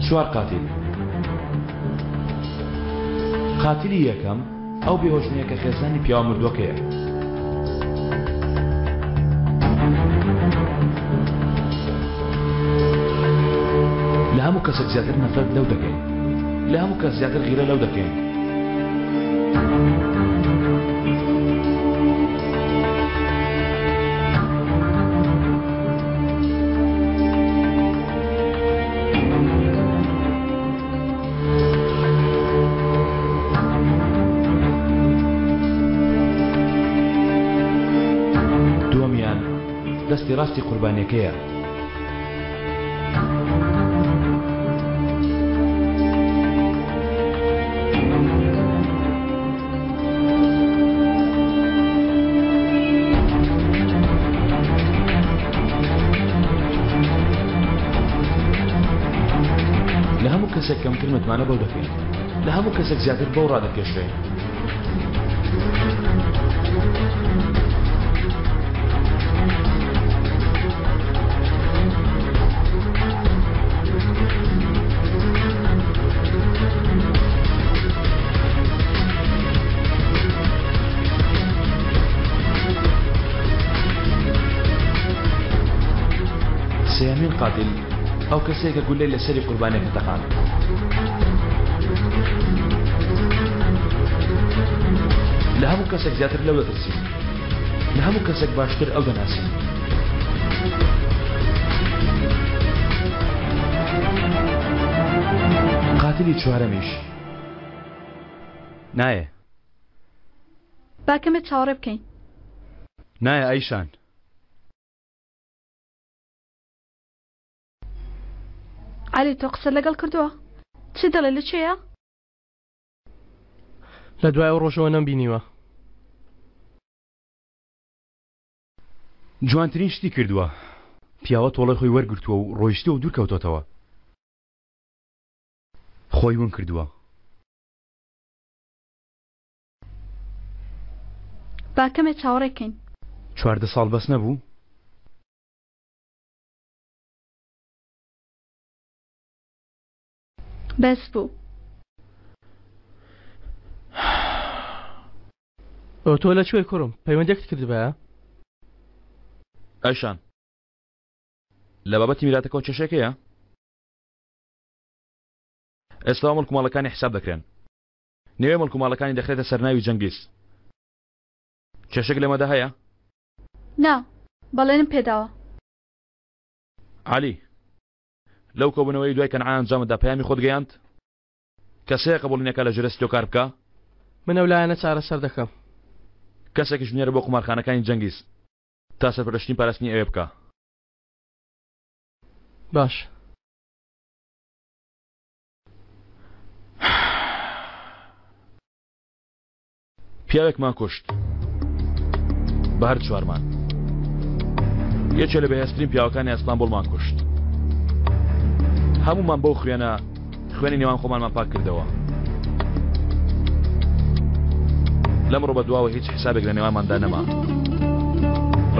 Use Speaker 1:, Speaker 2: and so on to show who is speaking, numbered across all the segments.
Speaker 1: چوار قاتیل. قاتیلی یەکەم ئەو بێوەژنەیە کە خێزانی پیاوە مردووەکەیە. لە هەموو کەسێک زیاتر نەفرەت لەو دەکەین. لە هەموو کەس زیاتر غیرە لەو دەکەین. دووەمیان دەستی ڕاستی قوربانیەکەیە. لە هەموو کەسێک کەمتر متمانە بەو دەکەین لە هەموو کەسێک زیاتر بەو ڕادەکێشرێین. سێیەمین قاتیل ئەو کەسەیە کە گوللەی لە سەری قوربانیەکە تەقاند. لە هەموو کەسێک زیاتر لەو دەترسین. لە هەموو کەسێک باشتر ئەو دەناسین. قاتلی چوارەمیش
Speaker 2: نایە.
Speaker 3: با کەمێ چاوەڕێ بکەین.
Speaker 2: نایە ئایشان.
Speaker 3: عەلی تۆ قسەت لەگەڵ کردووە؟ چ دەڵێ لە کوێیە؟
Speaker 4: لە دوای ئەو ڕۆژەوە نەمبینیوە.
Speaker 2: جوانترین شتی کردووە. پیاوە تۆڵەی خۆی وەرگرتووە و ڕۆیشتووە و دوور کەوتۆتەوە. خۆی ون کردووە.
Speaker 3: با کەمێ چاوەڕێ کەین.
Speaker 2: 14 ساڵ بەس نەبوو؟
Speaker 3: بەس بوو.
Speaker 4: ئۆ تۆ لە کوێی کوڕم؟ پەیوەندیەکت کردبایە؟
Speaker 1: ئەیشان لە بابەتی میراتەکەوە کێشەیەک هەیە؟ ئێستا مڵک و ماڵەکانی حیساب دەکرێن. نێوی مڵک و ماڵەکانی دەخرێتە سەر ناوی جەنگیز. کێشەک لەمەدا هەیە؟
Speaker 3: نا، بەڵێنم پێداوە.
Speaker 1: عەلی، لەو کۆبوونەوەی دوای کەنعان ئەنجامت دا پەیامی خۆت گەیاند؟ کەس هەیە قبوڵی نەکا لە ژێرەستی تۆ کار بکا؟
Speaker 4: من ئەو لایەنە چارەسەر دەکەم.
Speaker 1: کەسێکیش بنێرە بۆ قومارخانەکانی جەنگیز تا سەرپەرشتی پاراستنی ئەوێ بکا.
Speaker 4: باش.
Speaker 1: پیاوێکمان کوشت بە هەر چوارمان یەکێ لە بەهێزترین پیاوەکانی ئەستانبوڵمان کوشت هەمومان بەو خوێنە خوێنی نێوان خۆمانمان پاک کردەوە لەمڕۆ بە دواوە هیچ حسابێک لە نێوانماندا نەما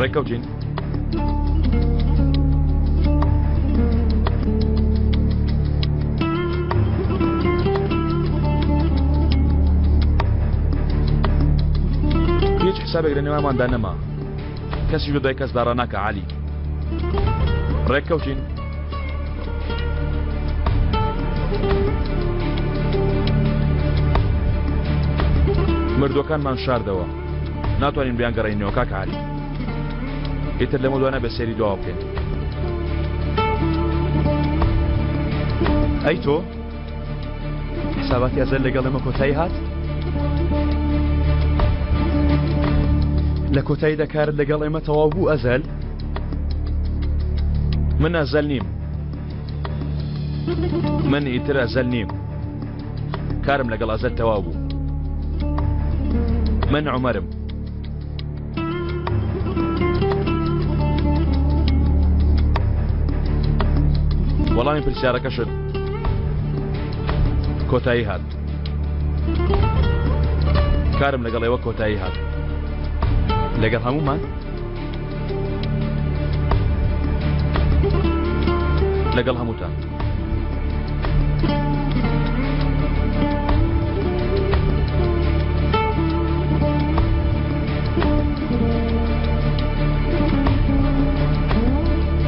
Speaker 1: ڕێککەوتین هیچ حسابێک لە نێوانماندا نەما کەسیش بە دوای کەسدا ڕاناکە عەلی ڕێککەوتین مردوەکانمان شاردەوە ناتوانین بیانگەڕێینەوە کاک عەلی ئیتر لەمە دوا نابێت سەیری دواوە بکەین.
Speaker 2: ئەی تۆ؟ حساباتی ئەزەل لەگەڵ ئێمە کۆتایی هات؟ لە کۆتاییدا کارت لەگەڵ ئێمە تەواو بوو ئەزەل؟
Speaker 1: من ئەزەل نیم. من ئیتر ئەزەل نیم. کارم لەگەڵ ئەزەل تەواو بوو. من عومەرم. وەڵامی پرسیارەکەشت کۆتایی هات کارم لەگەڵ ئێوە کۆتایی هات
Speaker 2: لەگەڵ هەمومان
Speaker 1: لەگەڵ هەمووتان.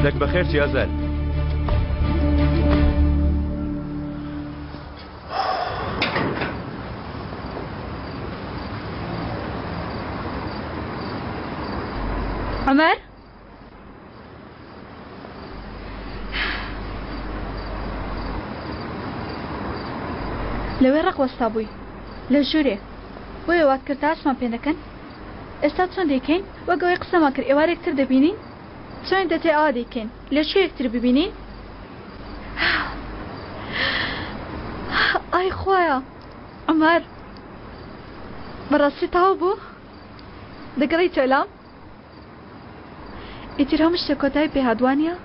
Speaker 2: دەک بەخێر چی ئازار.
Speaker 3: عومەر؟ لەوێ ڕق وەستا بووی لە ژوورێ بۆیە وات کرد تا هەستمان پێ نەکەن ئێستا چۆن دەیکەین وەک ئەوەی قسەمان کرد ئێوارێک تر دەبینین چۆن دەتێ ئاوا دەیکەین لە کوێ یەکتر ببینین ئای خوایە عومەر بەڕاستی تەواو بوو دەگەڕێیتەوە لام ئیتر هەموو شتێک کۆتایی پێ هات وانیە؟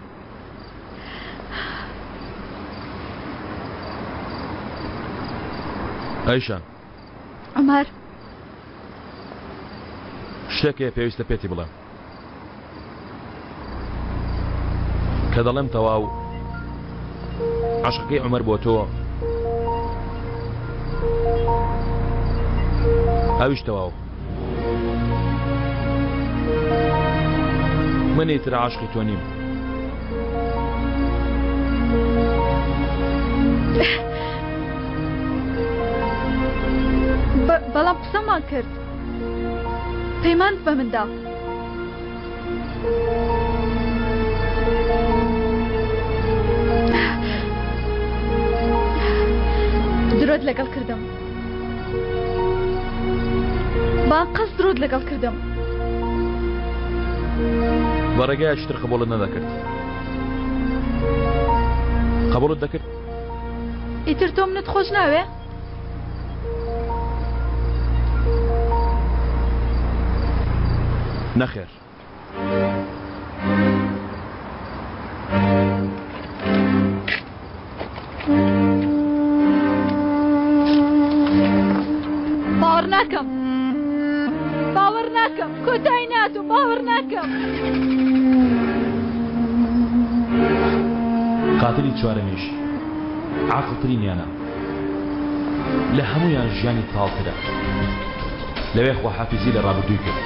Speaker 1: ئایشان.
Speaker 3: عومەر.
Speaker 1: شتێک هەیە پێویستە پێتی بڵێم. کە دەڵێم تەواو عەشقەکەی عومەر بۆ تۆ ئەویش تەواو من ئیتر عاشقی تۆ نیم.
Speaker 3: بەڵام قسەمان کرد پەیمانت بە من دا. درۆت لەگەڵ کردم. بە قەست درۆت لەگەڵ کردم.
Speaker 1: بە ڕێگایەکی تر قبوڵت نەدەکرد. قبوڵت دەکرد؟
Speaker 3: ئیتر تۆ منت خۆش ناوێ؟
Speaker 1: نەخێر.
Speaker 3: باوەڕ ناکەم باوەڕ ناکەم کۆتایی ناتوو باوەڕ ناکەم.
Speaker 1: قاتلی چوارەمیش عاقڵترینیانە لە هەموویان ژیانی تاڵترە لەوێ خواحافیزی لە ڕابردووی کرد.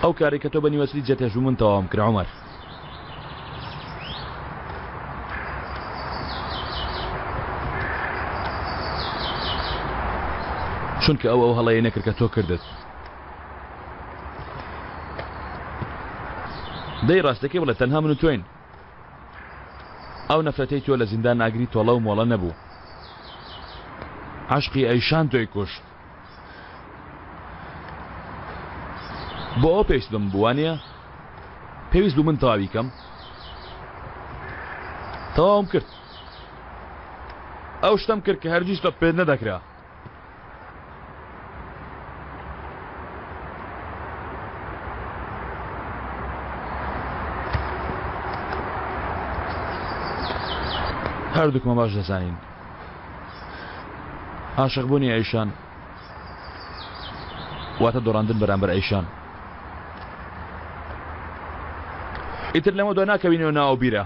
Speaker 1: ئەو کارەی کە تۆ بە نیوەچلی جێتێش بوو من تەواوم کرد عومەر. چونکە ئەو ئەو هەڵەیە نەکرد کە تۆ کردت. دەی ڕاستەکەی بڵێ تەنها من و تۆین. ئەو نەفرەتەی تۆ لە زیندان ئاگری تۆڵە و مۆڵە نەبوو. عەشقی ئەیشان تۆی کوشت. بۆ ئەوە پێویست بە من بوو وانییە؟ پێویست بوو من تەواوی کەم؟ تەواوم کرد. ئەو شتەم کرد کە هەرگیز تۆ پێت نەدەکرا. هەردووکمان باش دەزانین عاشق بوونی ئەیشان واتە دۆڕاندن بەرامبەر ئەیشان. ئیتر لەمە دوا ناکەوینەوە ناو بیرە.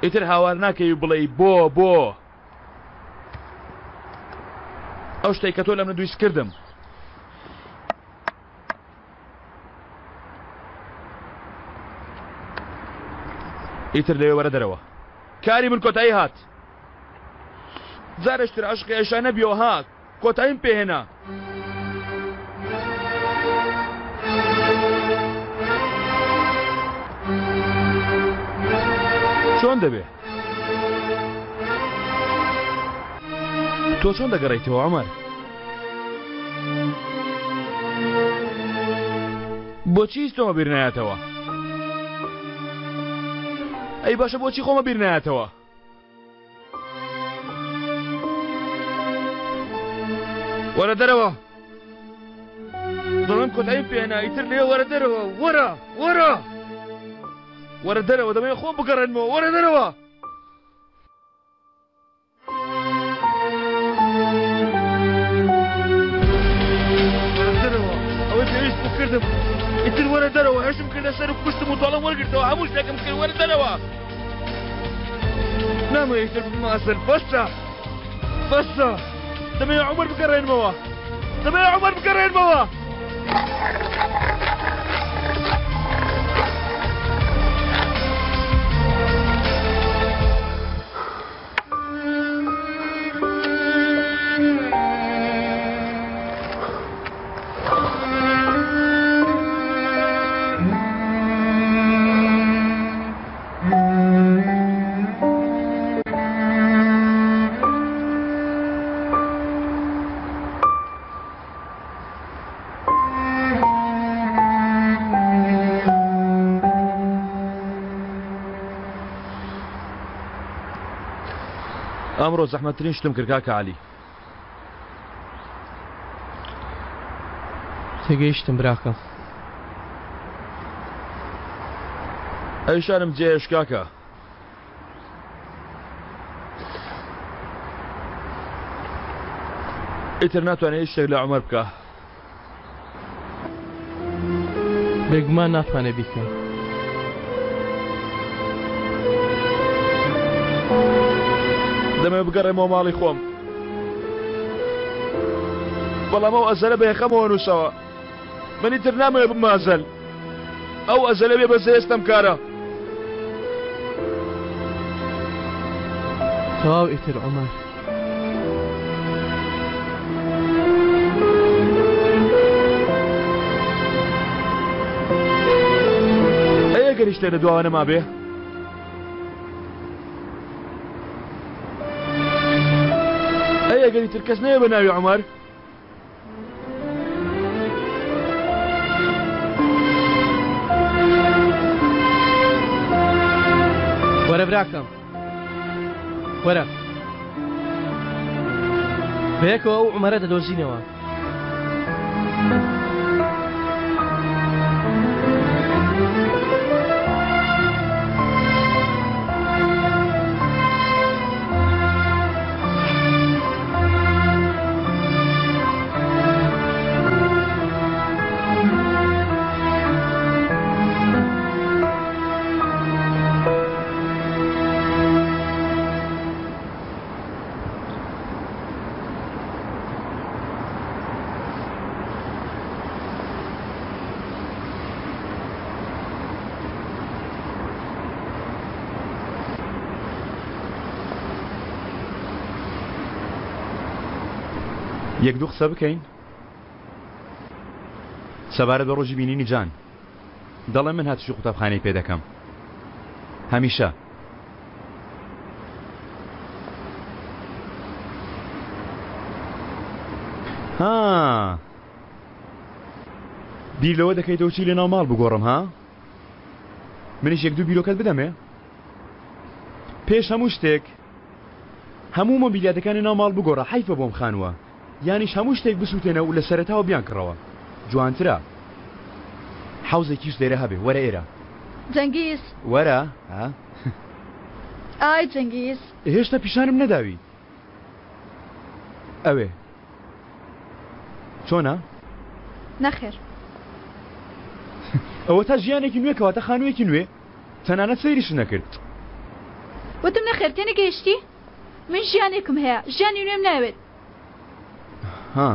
Speaker 1: ئیتر هاوار ناکەی و بڵێی بۆ بۆ. ئەو شتەی کە تۆ لە من دویست کردم. ئیتر لەوێ وەرە دەرەوە. کاری من کۆتایی هات. جارێش تر عەشقی ئەیشا نەبیەوە ها کۆتاییم پێ هێنا. چۆن دەبێ؟ تۆ چۆن دەگەڕێیتەوە عومەر؟ بۆچی هیچ تۆمە بیر نایەتەوە؟ ئەی باشە بۆچی خۆمە بیر نایەتەوە؟ وەرە دەرەوە دەڵێم کۆتایی پێنا ئیتر لێ وەرە دەرەوە وەرە وەرە وەرە دەرەوە دەمەوێت خۆم بگەڕێنمەوە وەرە دەرەوە دەرەوە ئەوەی پێویست بوو کردم ئیتر وەرە دەرەوە هێرشم کردە سەر و کوشتم و تۆڵەم وەرگرتەوە هەموو شتێکم کرد وەرە دەرەوە نامەوێ ئیتر ببمە ئەزەل بەسە بەسە دەمەوێ عومەر بگەڕێنمەوە دەمەوێ عومەر بگەڕێنمەوە. ئەمڕۆ زەحمەتترین شتم کرد کاکە عەلی.
Speaker 4: تێگەیشتم براکەم.
Speaker 1: ئەیشانم جێهێشت کاکە. ئیتر ناتوانێت هیچ شتێک لە عومەر بکا.
Speaker 4: بێگومان ناتوانێ بیکا.
Speaker 1: دەمەوێت بگەڕێمەوە ماڵی خۆم. بەڵام ئەو ئەزەلە بە یەخەمەوە نووسەوە. من ئیتر نامەوێت ببمە ئەزەل. ئەو ئەزەلە بێ بەزەیە ستەمکارە.
Speaker 4: تەواو ئیتر عومەر.
Speaker 1: ئەی ئەگەر هیچ شتێک لە دواوە نەمابێ؟ ئەی ئەگەر ئیتر کەس نەیە بە ناوی عومەر؟
Speaker 4: وەرە براکەم وەرە بەیەکەوە ئەو عومەرە دەدۆزینەوە.
Speaker 2: یەک دوو قسە بکەین سەبارەت بە ڕۆژی بینینی جان دەڵێ من هاتوچی قوتابخانەی پێ دەکەم هەمیشە ها بیر لەوە دەکەیتەوە چی لەناو ماڵ بگۆڕم ها منیش یەک دوو بیرۆکەت بدەمێ پێش هەموو شتێک هەموو مۆبیلیاتەکانی ناو ماڵ بگۆڕە حەیفە بۆم خانووە یانیش هەموو شتێک بسوتێنە و لە سەرەتاوە بیانکڕەوە جوانترە حەوزێکیش لێرە هەبێ وەرە ئێرە.
Speaker 3: جەنگیز.
Speaker 2: وەرە ها.
Speaker 3: ئای جەنگیز.
Speaker 2: هێشتا پیشانم نەداوی ئەوێ چۆنە؟
Speaker 3: نەخێر.
Speaker 2: ئەوەتا ژیانێکی نوێ کەواتە خانوویەکی نوێ. تەنانەت سەیریشت نەکرد.
Speaker 3: وتم نەخێر تێنەگەیشتی؟ من ژیانێکم هەیە، ژیانی نوێم ناوێت.
Speaker 2: ها.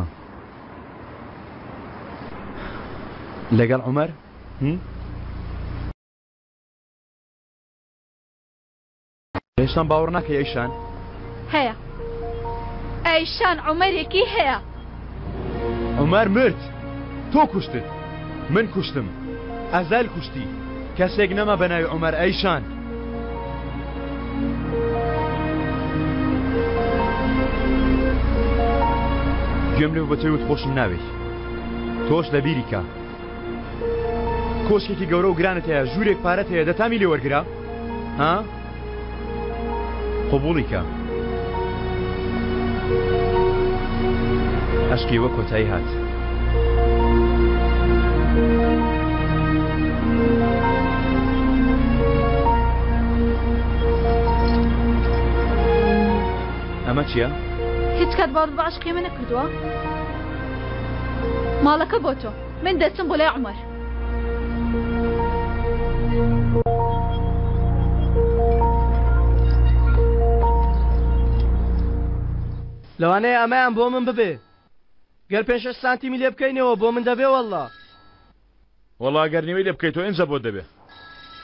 Speaker 2: لەگەڵ عومەر؟ هم؟ هێشتان باوەڕ ناکەی ئەیشان؟
Speaker 3: هەیە. ئەیشان عومەرێکی هەیە.
Speaker 2: عومەر مرد. تۆ کوشتت. من کوشتم. ئەزەل کوشتی. کەسێک نەما بە ناوی عومەر ئەیشان. گوێم لێ بوو بە تۆی وت خۆشم ناوێی. تۆش لە بیری کە. کۆشکێکی گەورە و گرانت هەیە، ژوورێک پارەت هەیە، دەتامی لێ وەرگرە. ها؟ قبوڵی کە. ئەشقی ئێوە کۆتایی هات. ئەمە چییە؟
Speaker 3: هیچ کات باوەڕت بە عەشقی ئێمە نەکردووە؟ ماڵەکە بۆ تۆ من دەچم بۆ لای عومەر.
Speaker 4: لەوانەیە ئەمەیان بۆ من ببێ گەر پێ شەش سانتیمی لێ بکەینەوە بۆ من دەبێ وەڵڵا.
Speaker 1: وەڵا گەر نیوەی لێ بکەیتەوە ئینجا بۆت دەبێ.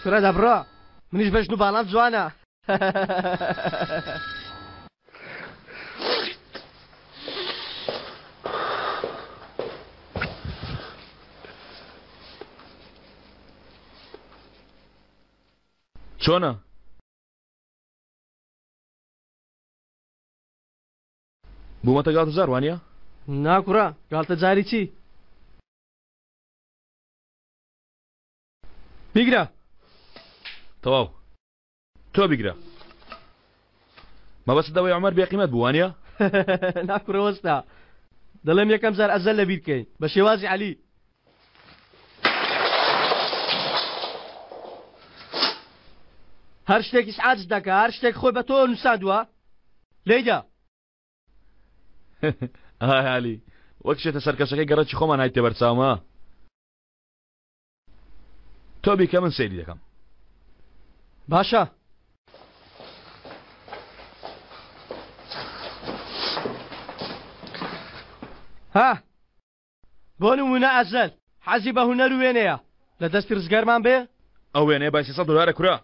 Speaker 4: کورە دەبڕۆ منیش بەژن و باڵام جوانە.
Speaker 1: چۆنە؟ بوومەتە گاڵتەجار وانە؟
Speaker 4: نا کوڕە گاڵتەجاری چی؟ بیگرە.
Speaker 1: تەواو تۆ بیگرە. مەبەستت ئەوەیە عومەر بێقیمەت بوو وانیە؟
Speaker 4: نا کوڕە وەستا دەڵێم یەکەم جار ئەزەل لەبیر کەین بە شێوازی عەلی. هەر شتێک ئیسعاج دەکا هەر شتێک خۆی بە تۆ نووساندووە لێیدا.
Speaker 1: ئای عەلی وەک شێتە سەرکەشەکەی گەڕەکی خۆمان هایتە بەرچاوم ها. تۆ بیکە من سەیری دەکەم.
Speaker 4: باشە. ها بۆ نمونە ئەزەل حەزی بە هونەر و وێنەیە لە دەستی ڕزگارمان بێ؟
Speaker 1: ئەو وێنەیە بای 300 دلارە کورە.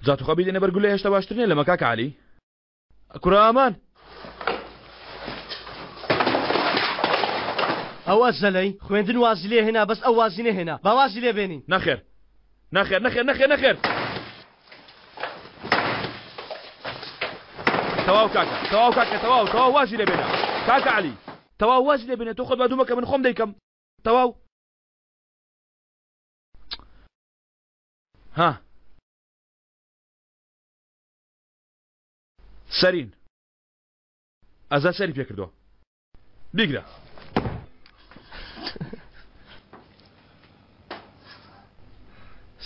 Speaker 1: جا توخوا بیدەنە بەر گولە هێشتا باشتر نییە لەمە کاکە عەلی کورە ئامان
Speaker 4: ئەو ئەزەلەی خوێندن وازی لێ هێنا بەس ئەو وازی نەهێنا با وازی لێ بێنین
Speaker 1: نەخێر نەخێر نەخێر نەخێر نەخێر تەواو کاکە تەواو کاکە تەواو تەواو وازی لێ بێنە کاکە عەلی تەواو وازی لێ بێنە تۆ خۆت بە دوومەکە من خۆم دەیکەم تەواو ها سەرین ئازاد سەری پێ کردووە بیگرە.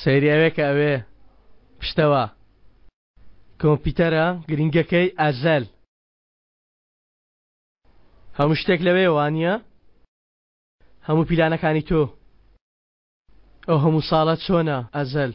Speaker 4: سەیری ئەوێ کە ئەوێ پشتەوە کۆمپیوتەرە گرنگەکەی ئەزەل هەموو شتێک لەوێ وانە هەموو پیلانەکانی تۆ ئەو هەموو ساڵە چۆنە ئەزەل؟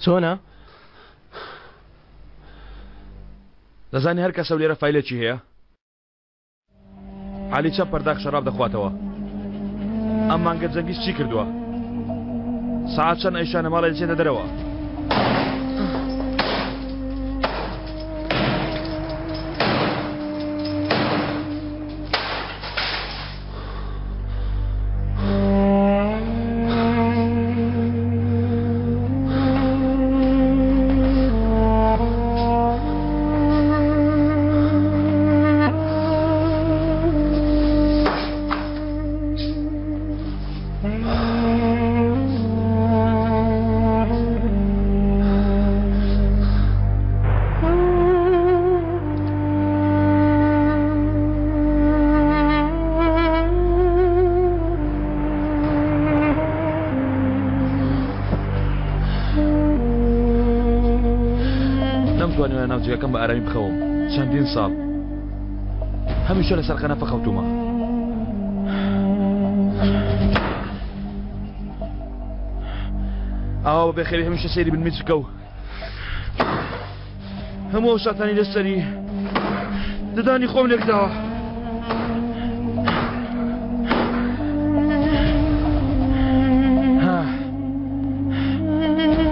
Speaker 4: چۆنە؟
Speaker 1: دەزانی هەر کەسە و لێرە فایلێکی هەیە؟ عەلی چەند پەرداخ شەراب دەخواتەوە؟ ئەم مانگە جەنگیز چی کردووە؟ سەعات چەند ئەیشانە ماڵێ دەچێتە دەرەوە؟ نەمتوانیوە لەناو جێگەکەم بە ئارامی بخەوم چەندین ساڵ هەمیشە لەسەر قەنەفە خەوتومە. ئاوا بە بێخەوی هەمیشە سەیری بنمیچ بکە و هەموو ئەو ساتانی لەسەری ددانی خۆم لێکداوە.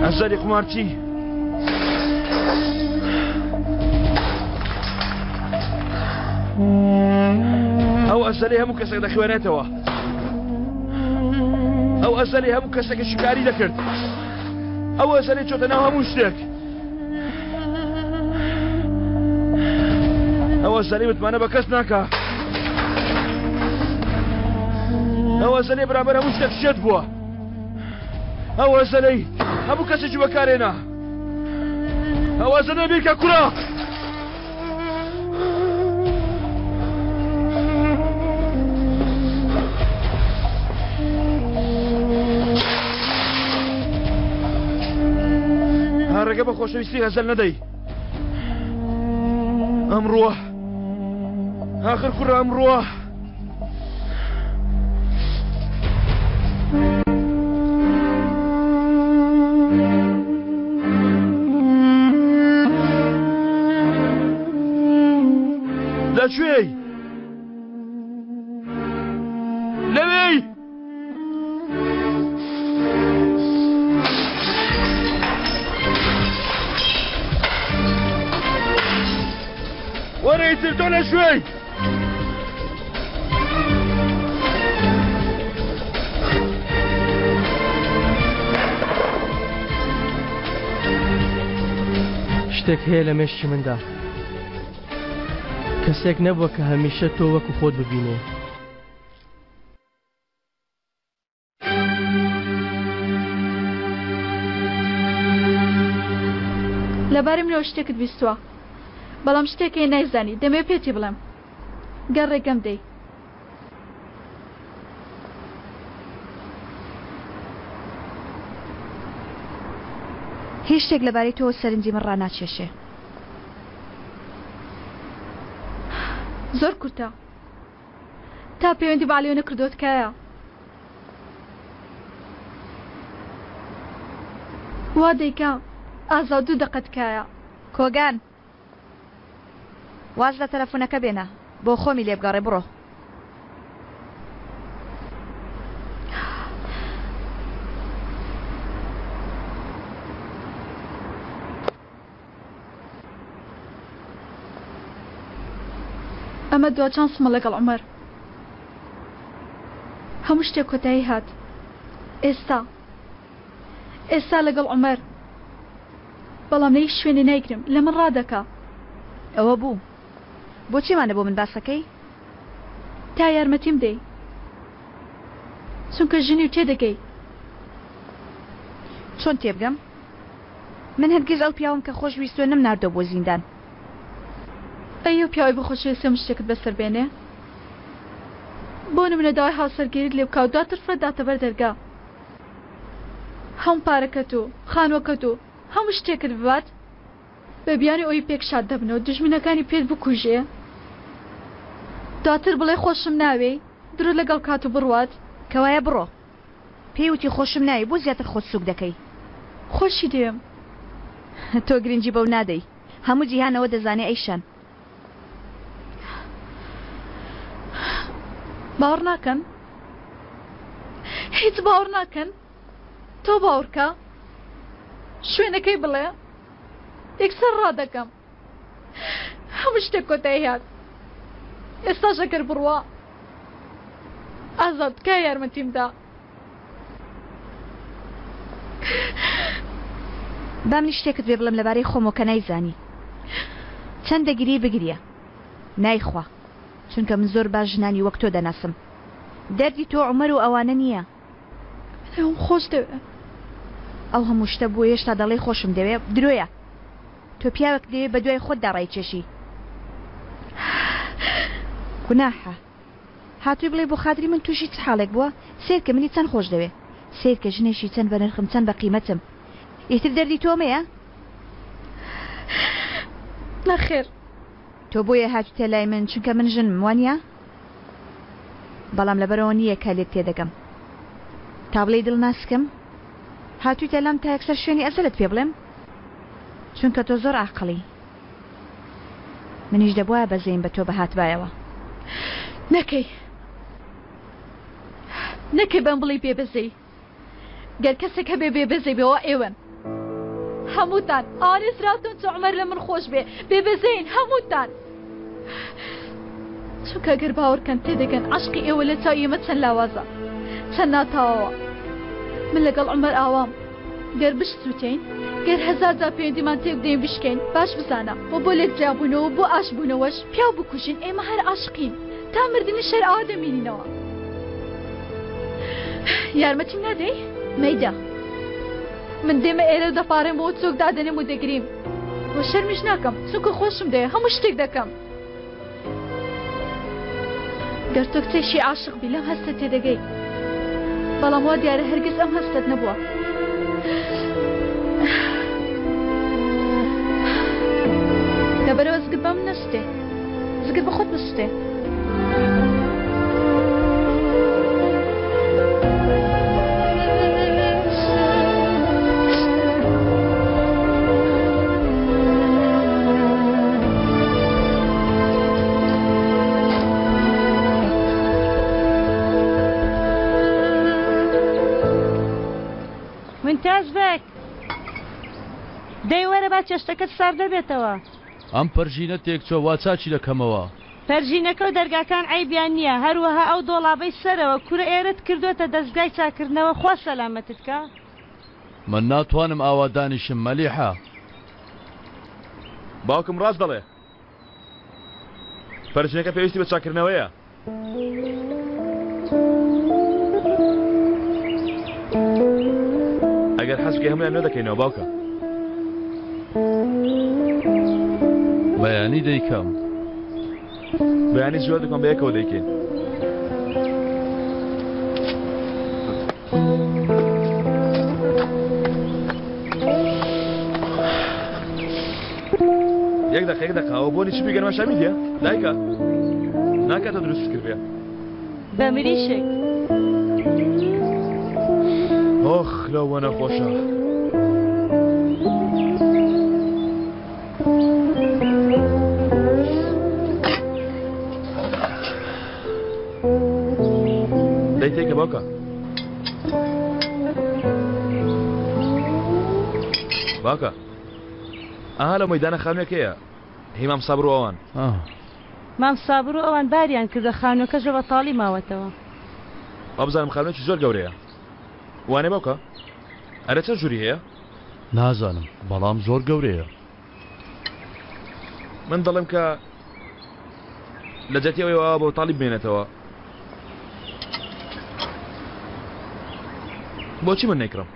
Speaker 1: ئەزەری قومارچی ئەو ئەزەلی هەموو کەسێک دەخوێنێتەوە ئەو ئەزەلی هەموو کەسێکی شکاری دەکرد ئەو ئەزەلی چۆتە ناو هەموو شتێک ئەوە زەلی متمانە بە کەس ناکا. هەزەلەی بەرامبەر هەموو شتێک شێت بووە. ئەو هەزەلەی هەموو کەسێکی بەکارێنا. ئەو هەزەلەی بیرکە کوڕە! ڕێگە بە خۆشەویستی هەزەل نەدەی. ئەمڕۆ ئاخر کوڕە ئەمڕۆ لەکوێی؟ لەوێی؟ وەرە ئیتر تۆ لەکوێی؟
Speaker 4: شتێک هەیە لە مێشکی مندا کەسێک نەبووە کە هەمیشە تۆ وەکو خۆت ببینێ.
Speaker 3: لەبارەی منەوە شتێکت بیستووە بەڵام شتێک هەیە نایزانی دەمەوێ پێتی بڵێم گەر ڕێگەم دەی.
Speaker 5: هیچ شتێک لەبارەی تۆوە سەرنجی من ڕاناکێشێ.
Speaker 3: زۆر کورتە. تا پەیوەندی بە عەلیەوە نەکردووە تکایە. وا دەیکا ئازاد دوو دەقە تکایە.
Speaker 5: کۆگان واز لە تەلەفونەکە بێنە بۆ خۆمی لێ بگەڕێ بڕۆ.
Speaker 3: ئەمە دوا چانسمە لەگەڵ عومەر. هەموو شتێک کۆتایی هات. ئێستا. ئێستا لەگەڵ عومەر. بەڵام لە هیچ شوێنێ نایگرم. لە من ڕادەکا.
Speaker 5: ئەوە بوو. بۆچی ئەمانە بۆ من باسەکەی؟
Speaker 3: تا یارمەتیم دەی. چونکە ژنی و تێدەگەی.
Speaker 5: چۆن تێبگەم؟ من هەرگیز ئەو پیاوەم کە خۆش ویستوە نەم ناردوە بۆ زیندان.
Speaker 3: ئەی ئەو پیاوەی بە خۆشەویستی هەموو شتێکت بەسەر بێنێ؟ بۆ نمونە داوای هاوسەرگیریت لێ بکا و دواتر فڕێت داتە بەر دەرگا. هەموو پارەکەت و خانوەکەت و هەموو شتێکت ببات بە بیانوی ئەوەی پێک شاد دەبنەوە دوژمنەکانی پێت بکوژێ دواتر بڵێ خۆشم ناوێی درۆت لەگەڵ بکات و بڕوات.
Speaker 5: کەوایە بڕۆ. پێی وتی خۆشم ناوێی بۆ زیاتر خۆت سوک دەکەی.
Speaker 3: خۆشی دەوێم.
Speaker 5: تۆ گرنگی بەو نادەی. هەموو جیهان ئەوە دەزانێ ئەیشان.
Speaker 3: باوەڕ ناکەن؟ هیچ باوەڕ ناکەن؟ تۆ باوەڕکە. شوێنەکەی بڵێ. یەکسەر ڕادەکەم. هەموو شتێک کۆتایی هات. ئێستاش ئەگەر بڕوا. ئازاد تکایە یارمەتیم دە.
Speaker 5: با منیش شتێکت پێ بڵێم لەبارەی خۆمەوە کە نایزانی. چەند دەگریی بگریە. نایخوا. چونکە من زۆر باش ژنانی وەک تۆ دەناسم. دەردی تۆ عومەر و ئەوانە نییە.
Speaker 3: من ئەوم خۆش دەوێ.
Speaker 5: ئەو هەموو شتە بۆ هێشتا دەڵێی خۆشم دەوێ؟ درۆیە. تۆ پیاوێکت دەوێ بە دوای خۆتدا ڕایکێشی. گوناحە. هاتووی بڵێی بۆ خاتری من تووشی چ حاڵێک بووە؟ سەیرکە منی چەند خۆش دەوێ. سەیرکە ژنێکی چەند بەنرخم، چەند بە قیمەتم. ئیتر دەردی تۆ ئەمەیە؟
Speaker 3: نەخێر.
Speaker 5: تۆ بۆیە هاتوویتە لای من چونکە من ژنم، وانییە؟ بەڵام لەبەرئەوە نییە کە لێت تێدەگەم. تا بڵێی دڵ ناسکم؟ هاتوویتە لام تا یەکسەر شوێنی ئەزەلت پێ بڵێم؟ چونکە تۆ زۆر عاقڵی. منیش دەبوایە بەزەییم بە تۆ بهاتبایەوە.
Speaker 3: نەکەی. نەکەی بەم بڵێی بێبەزەیی. گەر کەسێک هەبێ بێبەزەی بێ ئەوە ئێوەن. هەمووتان. ئەوانەی سراوتن چ عومەر لە من خۆش بێ. بێبەزەیین هەمووتان. چونکە گەر باوەڕکەن تێدەگەن عەشقی ئێوە لە چاو ئێمە چەند لاوازە. چەند ناتەواوە. من لەگەڵ عومەر ئاوام. گەر بشسوتێین، گەر هەزارجار پەیوەندیمان تێکبدەین بشکێین، باش بزانە وە بۆ لێک جیابوونەوە و بۆ ئاشتبوونەوەش پیاو بکوژین، ئێمە هەر عاشقین تا مردنیش هەر ئاوا دەمینینەوە. یارمەتیم نادەی؟ مەیدە. من دێمە ئێرە و دەپارێم بۆ چۆک دادەنێم و دەگریم. وە شەرمیش ناکەم چونکە خۆشم دەوێ هەموو شتێک دەکەم. گەر تۆ کچێکی عاشق بی لەم هەستە تێدەگەی. بەڵام وا دیارە هەرگیز ئەم هەستەت نەبووە. لەبەرئەوە زگت بەم نەسوتێ. زگت بە خۆت بسوتێ.
Speaker 6: مونتاز بەگ دەی وەرە با چێشتەکەت سارد نەبێتەوە.
Speaker 7: ئەم پەرژینە تێکچوە وا چاکی دەکەمەوە.
Speaker 6: پەرژینەکە و دەرگاکان عەیبیان نیە هەروەها ئەو دۆڵابەی سەرەوە کورە ئێرەت کردۆتە دەزگای چاکردنەوە خوا سەلامەتت کا.
Speaker 7: من ناتوانم ئاوا دانیشم مەلیحە.
Speaker 1: باوکم ڕاست دەڵێ پەرژینەکە پێویستی بە چاککردنەوەیە. ئەگەر حەز بکەی هەموویان نوێ دەکەینەوە باوکە.
Speaker 7: بەیانی دەیکەم.
Speaker 1: بەیانی زوو هەردووکمان بەیەکەوە دەیکەین. یەک دەقە یەک دەقە ئەوە بۆنی چ گەرمە شامی دێ دایکە ناکاتە دروست کردێ
Speaker 6: بە مریشک
Speaker 1: ئۆخ لەوە نەخۆشە. دەی تێکە باوکە باوکە ئەها لەو مەیدانە خانوێک هەیە هی مام سابر و ئەوان.
Speaker 6: مام سابر و ئەوان باریان کردوە خانوەکەش بە بەتاڵی ماوەتەوە.
Speaker 1: وابزانم خانوێکی زۆر گەورەیە وانێ باوکە؟ ئەرێ چەند ژووری هەیە؟
Speaker 7: نازانم بەڵام زۆر گەورەیە.
Speaker 1: من دەڵێم کە لە جیاتی ئەوەی وا بە بەتاڵی بمێنێتەوە بۆچی من نەیکڕم؟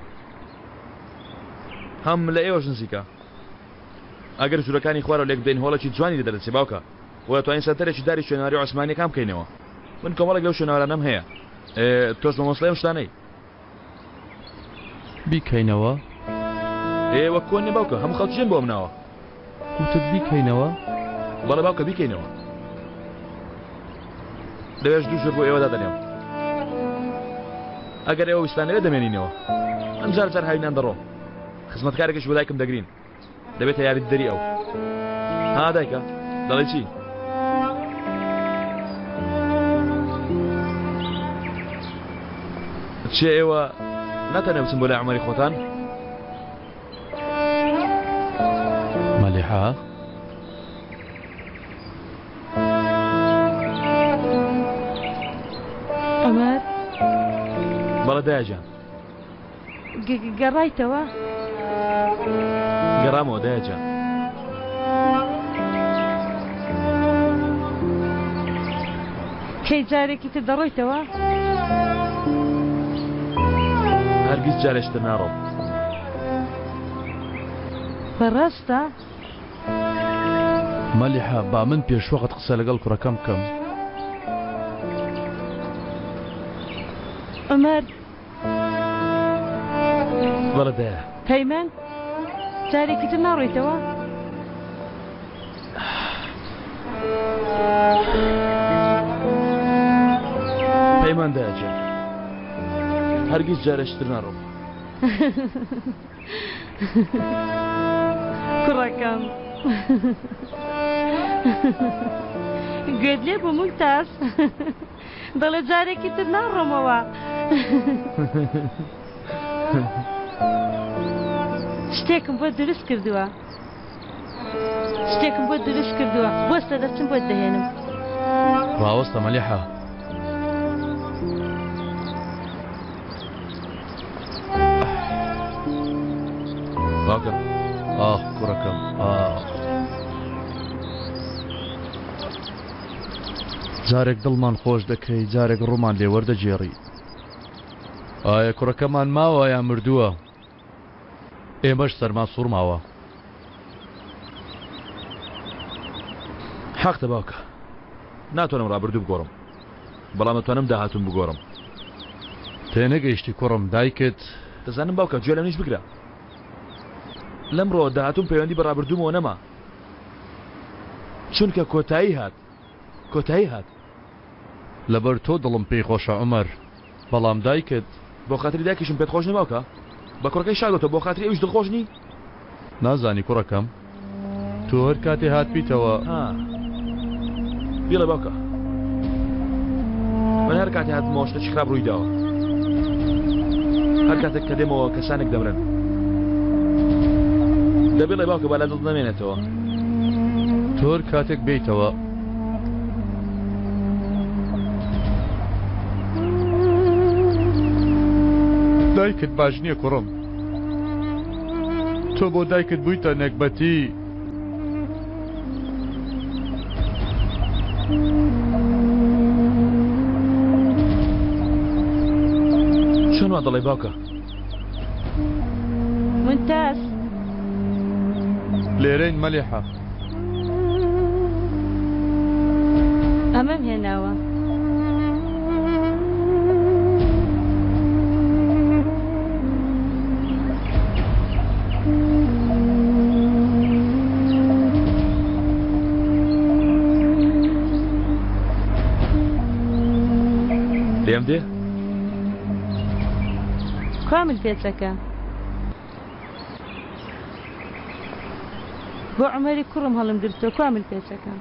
Speaker 1: هەم لە ئێوەش نزیکە. ئەگەر ژوورەکانی خوارەوە لێک بدەین هۆڵێکی جوانی لێ دەردەچێ باوکە و دەتوانین سەنتەرێکی داری شوێنەواری عوسمانییەکان بکەینەوە. من کۆمەڵێک لەو شوێنەوارانەم هەیە. ئێ تۆش مامۆستای ئەم شتانەی.
Speaker 7: بیکەینەوە؟
Speaker 1: ئێ وەک کۆن نیە باوکە هەموو خەڵکی دێن بۆ ئەم ناوە.
Speaker 7: وتت بیکەینەوە؟
Speaker 1: بەڵێ باوکە بیکەینەوە. لەوێش دوو ژوور بۆ ئێوە دادەنێم. ئەگەر ئێوە ویستان لەوێ دەمێنینەوە. من جار جار هاوینان دەڕۆم. خزمەتکارێکیش بۆ دایکم دەگرین. دەبێتە یاریدەدەری ئەو. ها دایکە دەڵێی چی؟ چێ ئێوە ناتانێ بچن بۆ لای عومەری خۆتان؟
Speaker 7: مەلیحە؟
Speaker 6: عومەر؟
Speaker 1: بەڵێ دایە گیان.
Speaker 6: گەڕایتەوە؟
Speaker 1: گەڕامەوە دایە گیان.
Speaker 6: کەی جارێکی تر دەڕۆیتەوە؟
Speaker 1: هەرگیز جارێکی تر ناڕۆم.
Speaker 6: بەڕاستە؟
Speaker 7: مەلیحە با من پێشوەخت قسە لەگەڵ کوڕەکەم بکەم.
Speaker 6: عومەر.
Speaker 1: بەڵێ دایە.
Speaker 6: پەیمان جارێکی تر ناڕۆیتەوە؟
Speaker 1: پەیمان دایە گیان هەرگیز جارێکی تر ناڕۆم.
Speaker 6: کوڕەکەم گوێت لێ بوو مونتاز دەڵێ جارێکی تر ناڕۆمەوە. شتێکم بۆ دروست کردووە شتێکم بۆ دروست کردووە بۆستە دەچم بۆت دەهێنم.
Speaker 7: ڕاوەستە مەلیحە.
Speaker 1: باوکە.
Speaker 7: ئاخ کوڕەکەم ئاخ. جارێک دڵمان خۆش دەکەی جارێک ڕوومان لێ وەردەگێڕی. ئایا کوڕەکەمان ماوە یان مردووە؟ ئێمەش سەرمان سوڕماوە.
Speaker 1: حەقتە باوکە. ناتوانم ڕابردوو بگۆڕم. بەڵام دەتوانم داهاتووم بگۆڕم.
Speaker 7: تێنەگەیشتی کوڕم، دایکت.
Speaker 1: دەزانم باوکە، گوێ لە منیش بگرە. لەمڕۆوە داهاتووم پەیوەندی بە ڕابردوومەوە نەما. چونکە کۆتایی هات. کۆتایی هات.
Speaker 7: لەبەر تۆ دڵم پێی خۆشە عومەر، بەڵام دایکت.
Speaker 1: بۆ خاتری دایکیشم پێت خۆش نیە باوکە؟ بە کوڕەکەی شادۆتەوە بۆ خاتری ئەویش دڵخۆش نی؟
Speaker 7: نازانی کوڕەکەم تۆ هەر کاتێ هاتبیتەوە.
Speaker 1: ها بیڵێ باوکە من هەر کاتێ هاتمەوە شتێکی خراپ ڕووی داوە. هەر کاتێک کە دێمەوە کەسانێک دەمرن. دەبیڵێ باوکە با لە دڵت نەمێنێتەوە.
Speaker 7: تۆ هەر کاتێک بێیتەوە. دایکت باش نییە کوڕم. تۆ بۆ دایکت بوویتە نەگبەتی.
Speaker 1: چۆن وا دەڵێی باوکە؟
Speaker 6: مونتاز.
Speaker 7: لێرەین مەلیحە.
Speaker 6: ئەمەم هێناوە.
Speaker 1: لێم دێ؟
Speaker 6: کوا ملپێچەکە؟ بۆ عومەری کوڕم هەڵم گرتووە کوا ملپێچەکە؟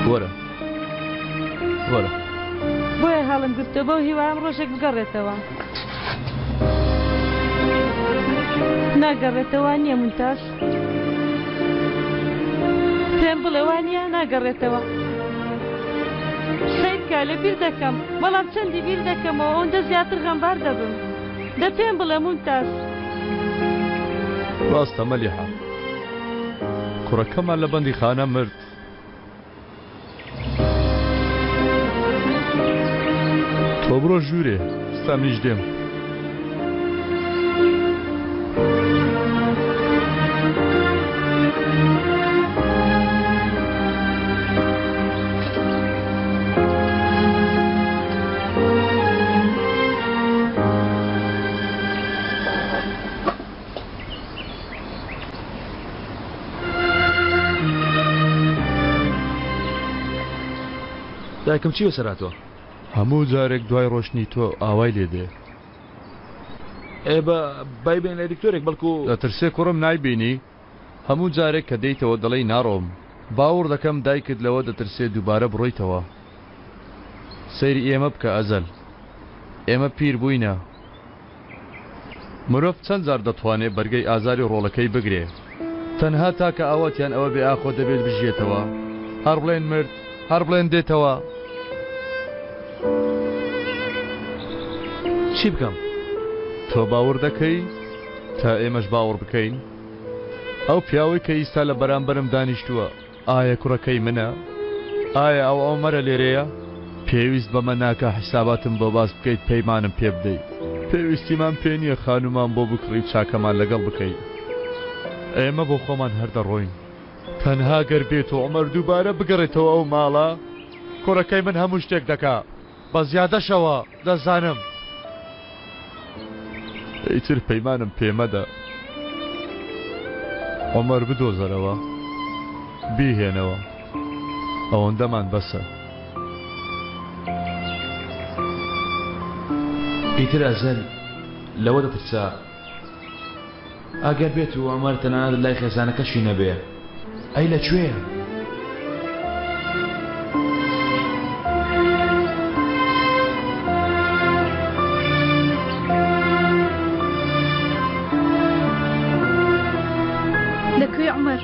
Speaker 7: وەرە وەرە.
Speaker 6: بۆیە هەڵم گرتووە بەو هیوایەم ڕۆژێک بگەڕێتەوە. ناگەڕێتەوە وانییە مونتاز؟ پێم بڵێ وانییە ناگەڕێتەوە؟ سەیر بکە لە بیر دەکەم بەڵام چەندی بیر دەکەمەوە ئەوەندە زیاتر غەمبار دەبم. دە پێم بڵێ مونتاز.
Speaker 7: ڕاستە مەلیحە کوڕەکەمان لە بەندیخانە مرد. تۆ بڕۆ ژوورێ ستا منیش دێم.
Speaker 1: دایکم چی بەسەر هاتووە؟
Speaker 7: هەموو جارێک دوای ڕۆشتنی تۆ ئاوای لێ دێ.
Speaker 1: ئێ بە بای بێن لای دکتۆرێک بەڵکو.
Speaker 7: دەترسێ کوڕم نایبینی؟ هەموو جارێک کە دێیتەوە دەڵێی ناڕۆم. باوڕ دەکەم دایکت لەوە دەترسێ دووبارە بڕۆیتەوە. سەیری ئێمە بکە ئەزەل. ئێمە پیر بووینە. مرۆڤ چەند جار دەتوانێ بەرگەی ئازاری ڕۆڵەکەی بگرێ؟ تەنها تاکە ئاواتیان ئەوە بێ ئاخۆ دەبێت بژیێتەوە؟ هەر بڵێن مرد، هەر بڵێن دێتەوە.
Speaker 1: چی بکەم؟
Speaker 7: تۆ باوڕ دەکەی تا ئێمەش باوڕ بکەین؟ ئەو پیاوەی کە ئیستا لە بەرامبەرم دانیشتووە، ئایا کوڕەکەی منە؟ ئایا ئەو عومەرە لێرەیە؟ پێویست بەمە ناکا حیساباتم بۆ باس بکەیت پەیمانم پێ بدەی. پێویستیمان پێ نییە خانوومان بۆ بکڕی و چاکەمان لەگەڵ بکەی. ئێمە بۆ خۆمان هەر دەڕۆین. تەنها گەر بێتو عومەر دووبارە بگەڕێتەوە ئەو ماڵە، کوڕەکەی من هەموو شتێک دەکا. بە زیادەشەوە دەزانم. ئیتر پەیمانم پێ مەدە. عومەر بدۆزەرەوە، بیهێنەوە. ئەوەندەمان بەسە.
Speaker 1: ئیتر ئەزەل لەوە دەترسا ئەگەر بێت و عومەر تەنانەت لای خێزانەکەشی نەبێ، ئەی لە کوێیە؟
Speaker 3: لە کوێی عومەر؟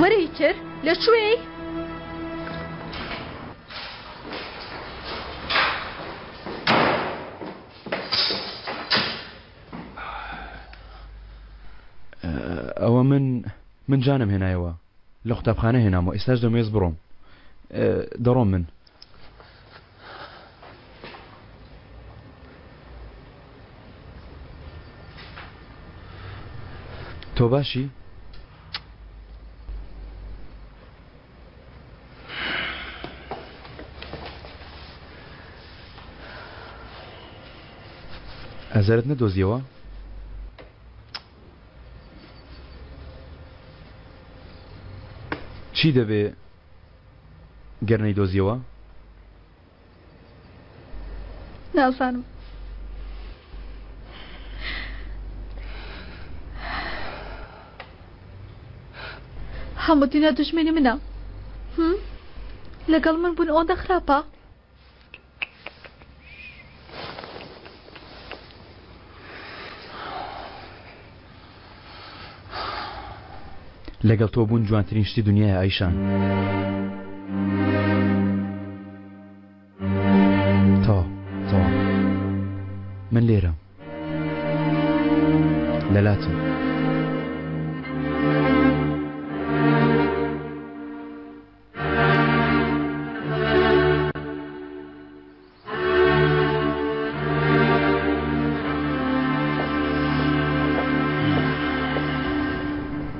Speaker 3: وەرە ئیتر لە کوێی؟
Speaker 2: من جانم هێنایەوە لە قوتابخانە هێنامەوە ئێستاش دەمەوێت بڕۆم دەڕۆم من. تۆ باشی؟ ئەزەرت نەدۆزیەوە؟ چی دەبێ گەر نەیدۆزیەوە؟
Speaker 3: نازانم. هەموو دنیا دوژمنی منە. لەگەڵ من بوون ئەوەندە خراپە؟
Speaker 2: لەگەڵ تۆ بوون جوانترین شتی دنیایە ئایشان. تەواو تەواو من لێرەم لەلاتم.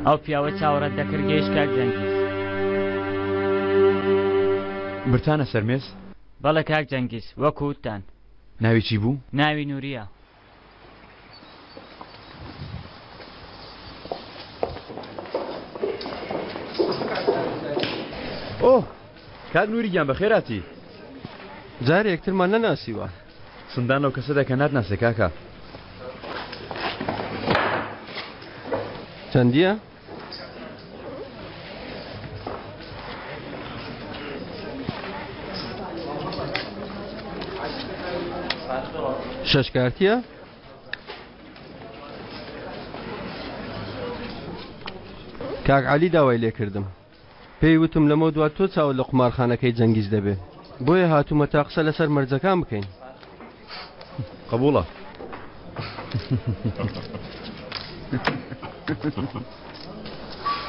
Speaker 8: ئەو پیاوە چاوەڕێت دەکرد گەیشت کاک جەنگیز.
Speaker 2: برتانە سەر مێز؟
Speaker 8: بەڵێ کاک جەنگیز، وەکو وتتان.
Speaker 2: ناوی چی بوو؟
Speaker 8: ناوی نوریە.
Speaker 2: ئۆه کاک نوری گیان بەخێراتی.
Speaker 4: جارێ یەکترمان نەناسیوە.
Speaker 2: سندان لەو کەسەدا کە ناتناسێ کاکە.
Speaker 4: چەندیە؟ شەش کارتیە؟ کاک عەلی داوای لێکردم پێی وتم لەمە دوا تۆ چاوت لە قومارخانەکەی جەنگیز دەبێ بۆیە هاتوومە تا قسە لەسەر مەرجەکان بکەین
Speaker 2: قبوڵە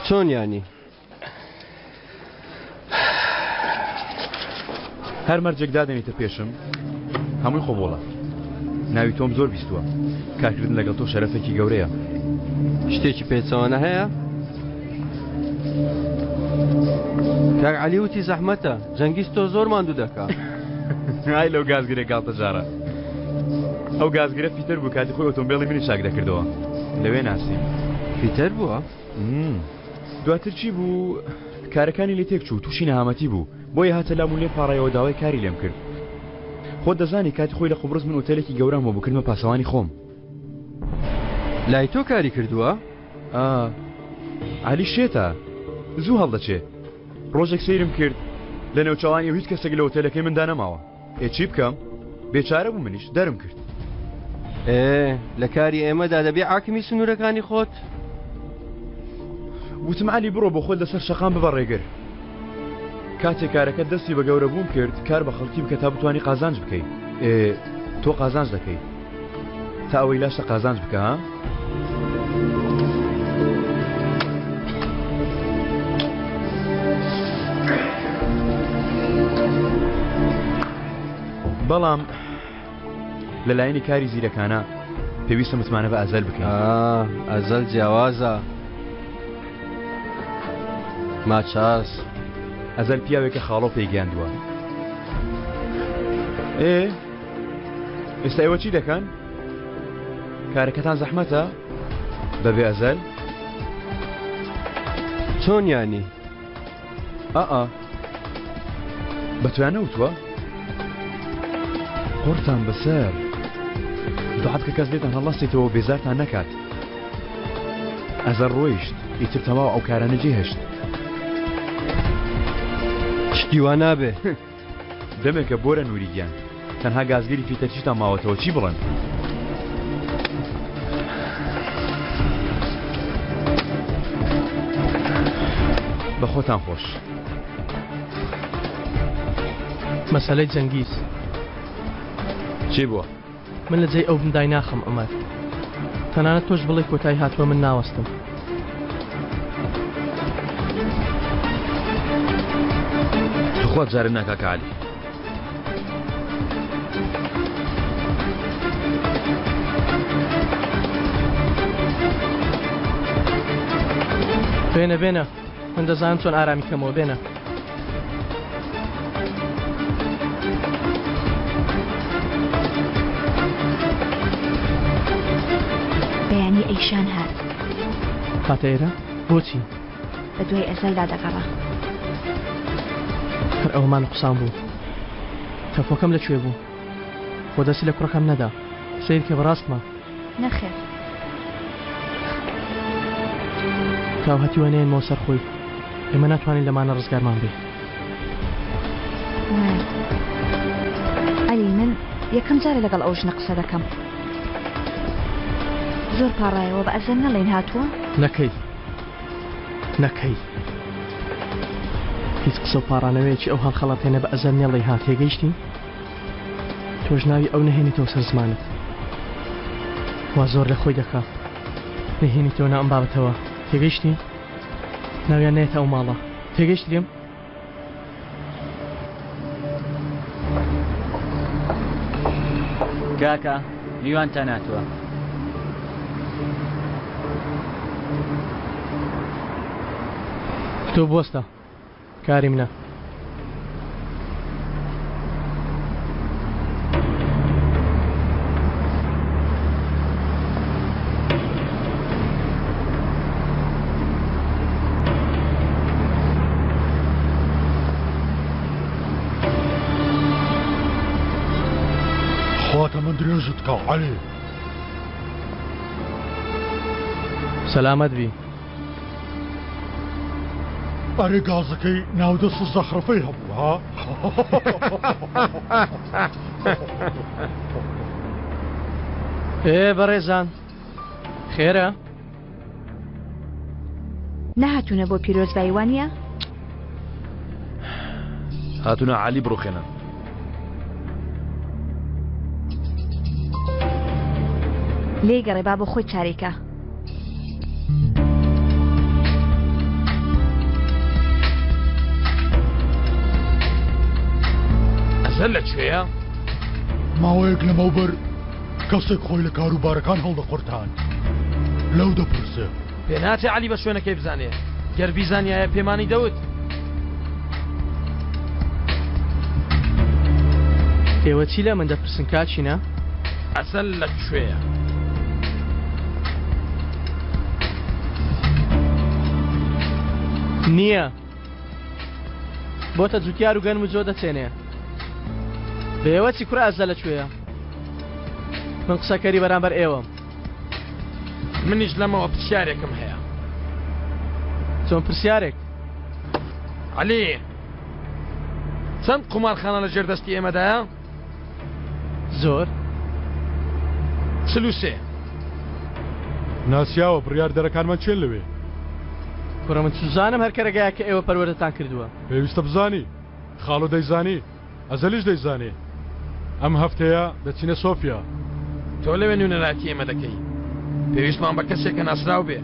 Speaker 4: چۆن یانی
Speaker 2: هەر مەرجێک دادەنیتە پێشم هەمووی قبوڵە ناوی تۆم زۆر بیستووە کارکردن لەگەڵ تۆ شەرەفێکی گەورەیە
Speaker 4: شتێکی پێچەوانە هەیە کاک عەلی وتی زەحمەتە جەنگیز تۆ زۆر ماندوو دەکا
Speaker 2: ئای لەو گازگرێ گاڵتەجارە ئەو گازگرە فیتەر بوو کاتی خۆی ئۆتۆمبێلی منی چاک دەکردەوە لەوێ ناسیم
Speaker 4: فیتەر بووە؟
Speaker 2: دواتر چی بوو کارەکانی لێ تێک چوو تووشی نەهامەتی بوو بۆیە هاتە لام و لێم پاڕایەوە داوای کاری لێم کرد خۆت دەزانی کاتی خۆی لە قوبرس من ئوتێلێکی گەورەم هەبوو کردمە پاسەوانی خۆم.
Speaker 4: لای تۆ کاری کردووە؟
Speaker 2: ئا عەلی شێتە زوو هەڵدەچێ ڕۆژێک سەیرم کرد لە نێوچەوانی و هیچ کەسێک لە ئوتێلەکەی مندا نەماوە ئێ چی بکەم بێچارە بوو منیش دەرم کرد.
Speaker 4: ئێ لە کاری ئێمەدا دەبێ عاکمی سنوورەکانی خۆت؟
Speaker 2: وتم عەلی بڕۆ بۆ خۆت لەسەر شەقام ببە ڕێگر کاتێک کارەکەت دەستی بە گەورە بوون کرد کار بە خەڵکی بکە تا بتوانی قازانج بکەی ئێ تۆ قازانج دەکەی تا ئەوەی لاشە قازانج بکە ها؟ بەڵام لە لایەنی کاری زیرەکانە پێویستە متمانە بە ئەزەل بکەین
Speaker 4: ئەزەل جیاوازە ماچاس
Speaker 2: ئەزەل پیاوێکە خاڵۆ پێیگەیاندووە ئێ ئێستا ئێوە چی دەکەن کارەکەتان زەحمەتە بەبێ ئەزەل
Speaker 4: چۆن یانی
Speaker 2: ئا بە تۆیان نەوتووە؟ قوڕتان بەسەر دوعا بکە کەس لێتان هەڵنەستێتەوە و بێزارتان نەکات ئەزەر ڕۆیشت ئیتر تەواو ئەو کارانە جێهێشت
Speaker 4: شتی وا نابێ.
Speaker 2: دەمێکە بۆرە نوری گیان تەنها گازگری فیتەرچیتان ماوەتەوە چی بڵێم. بە خۆتان خۆش.
Speaker 4: مەسەلەی جەنگیز.
Speaker 2: چی بووە؟
Speaker 4: من لە جێی ئەو بم دایناخەم عومەر. تەنانەت تۆش بڵێی کۆتایی هاتووە من ناوەستم.
Speaker 1: توخوا جارێ نا کاکە عەلی.
Speaker 9: بێنە بێنە من دەزانم چۆن ئارامی کەمەوە بێنە.
Speaker 5: بەیانی ئەیشان هات.
Speaker 9: هاتە ئێرە؟ بۆچی؟
Speaker 5: بە دوای ئەزەلدا دەگەڕا.
Speaker 9: هەر ئەوەمان نوقسان بوو. تەفۆکەم لە کوێ بوو؟ خۆ دەستی لە کوڕەکەم نەدا. سەیر کە بەڕاستمە.
Speaker 5: نەخێر.
Speaker 9: تاو هەتیوە نەیەنمەوە سەر خۆی. ئێمە ناتوانین لەمانە ڕزگارمان بێ.
Speaker 5: وایە. عەلی من یەکەم جارە لەگەڵ ئەو ژنە قسە دەکەم. زۆر پاڕایەوە بە ئەزەل نەڵێین هاتووە؟
Speaker 9: نەکەی. نەکەی. هیچ قسە و پاڕانەوەیەکی ئەو هەڵخەڵەتێنە بە ئەزەل نێڵێی ها تێگەیشتی؟ تۆش ناوی ئەو نەهێنیتەوە سەر زمانت. وا زۆر لە خۆی دەکا. نەهێنیتەوە ناو ئەم بابەتەوە. تێگەیشتی؟ ناویان نەیەتە ئەو ماڵە. تێگەیشتی لێم؟
Speaker 8: کاکە میوانتان هاتووە.
Speaker 9: تۆ بوەستە کاری منە.
Speaker 10: خوا تەمەن درێژت کا عەلی.
Speaker 9: سەلامەت بی.
Speaker 10: ئەرێ گازەکەی ناو دەست زەخرەفەی هەبوو ها؟
Speaker 9: ئێ بەڕێزان خێرە؟
Speaker 5: نەهاتوونە بۆ پیرۆزبایی وانیە؟
Speaker 1: هاتوونە عەلی بڕوخێنن.
Speaker 5: لێی گەڕێ با بۆ خۆی چارەی کا.
Speaker 11: ئەزەل لە کوێیە؟
Speaker 10: ماوەیەک لەمەوبەر کەسێک خۆی لە کاروبارەکان هەڵدەقورتاند. لەو دەپرسێ.
Speaker 11: پێناچێ عەلی بە شوێنەکەی بزانێ. گەر بیزانیایە پێمانی دەوت.
Speaker 9: ئێوە چی لە من دەپرسن کاکینە؟
Speaker 11: ئەزەل لە کوێیە؟
Speaker 9: نییە. بۆتە جوتیار و گەنم و جۆ دەچێنێ. بە ئێوە چی کورە ئەزەل لە کوێیە؟ من قسەکەری بەرامبەر ئێوەم.
Speaker 11: منیش لەمەوە پرسیارێکم هەیە.
Speaker 9: چۆن پرسیارێک؟
Speaker 11: عەلی، چەند قومارخانە لە ژێر دەستی ئێمەدایە؟
Speaker 9: زۆر.
Speaker 11: 43.
Speaker 7: ناسیاوە بڕیاردەرەکانمان کێن لەوێ؟
Speaker 9: کوڕە من چوزانم هەر کەرەگایە کە ئێوە پەروەردەتان کردووە.
Speaker 7: پێویستە بزانی. خاڵۆ دەیزانی. ئەزەلیش دەیزانێ. ئەم هەفتەیە دەچینە سۆفیا.
Speaker 11: تۆ لەوێ نوێنەرایەتی ئێمە دەکەی. پێویستمان بە کەسێکە ناسراو بێ.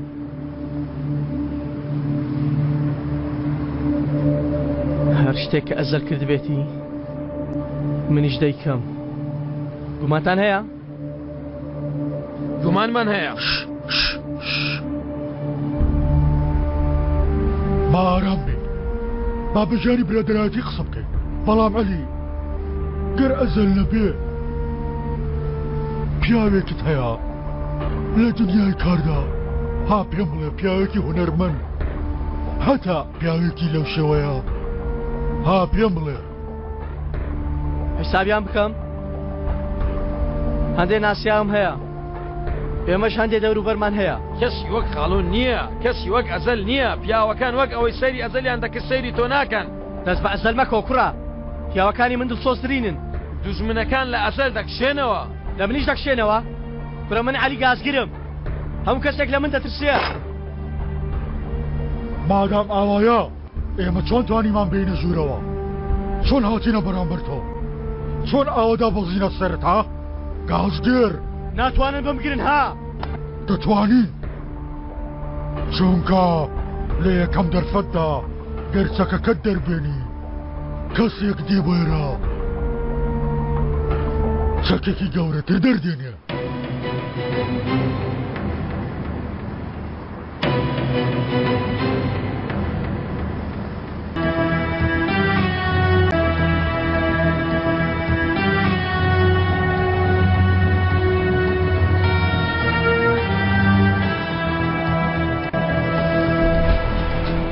Speaker 9: هەر شتێک کە ئەزەل کردبێتی منیش دەیکەم. گومانتان هەیە؟
Speaker 11: گومانمان هەیە.
Speaker 10: با ئارام بین. با بە ژیانی برادەرایەتی قسە بکەین. بەڵام عەلی گەر ئەزەل نەبێ پیاوێکت هەیە لە دنیای کاردا ها پێم بڵێ پیاوێکی هونەرمەند هەتا پیاوێکی لەو شێوەیە ها پێم بڵێ.
Speaker 9: حیسابیان بکەم هەندێ ناسیاوم هەیە ئێمەش هەندێ دەوروبەرمان هەیە.
Speaker 11: کەسی وەک خاڵۆ نییە، کەسی وەک ئەزەل نییە، پیاوەکان وەک ئەوەی سەیری ئەزەلیان دەکرد سەیری تۆ ناکەن.
Speaker 9: دەست بە ئەزەل مەکەوە کوڕە، پیاوەکانی من دڵسۆزترینن.
Speaker 11: دوژمنەکان لە ئەزەل دەکشێنەوە.
Speaker 9: لە منیش دەکشێنەوە؟ کوڕە من عەلی گازگرم، هەموو کەسێک لە من دەترسێ.
Speaker 10: مادام ئاوایە ئێمە چۆن توانیمان بێینە ژوورەوە؟ چۆن هاتینە بەرامبەر تۆ؟ چۆن ئاوا دابەزینە سەرت ها؟ گازگر!
Speaker 9: ناتوانن بمگرن ها؟
Speaker 10: دەتوانین، چونکە لە یەکەم دەرفەتدا گەر چەکەکەت دەربێنی. کەسێک دێ بۆ ئێرە چەکێکی گەورەتر دەردێنێ.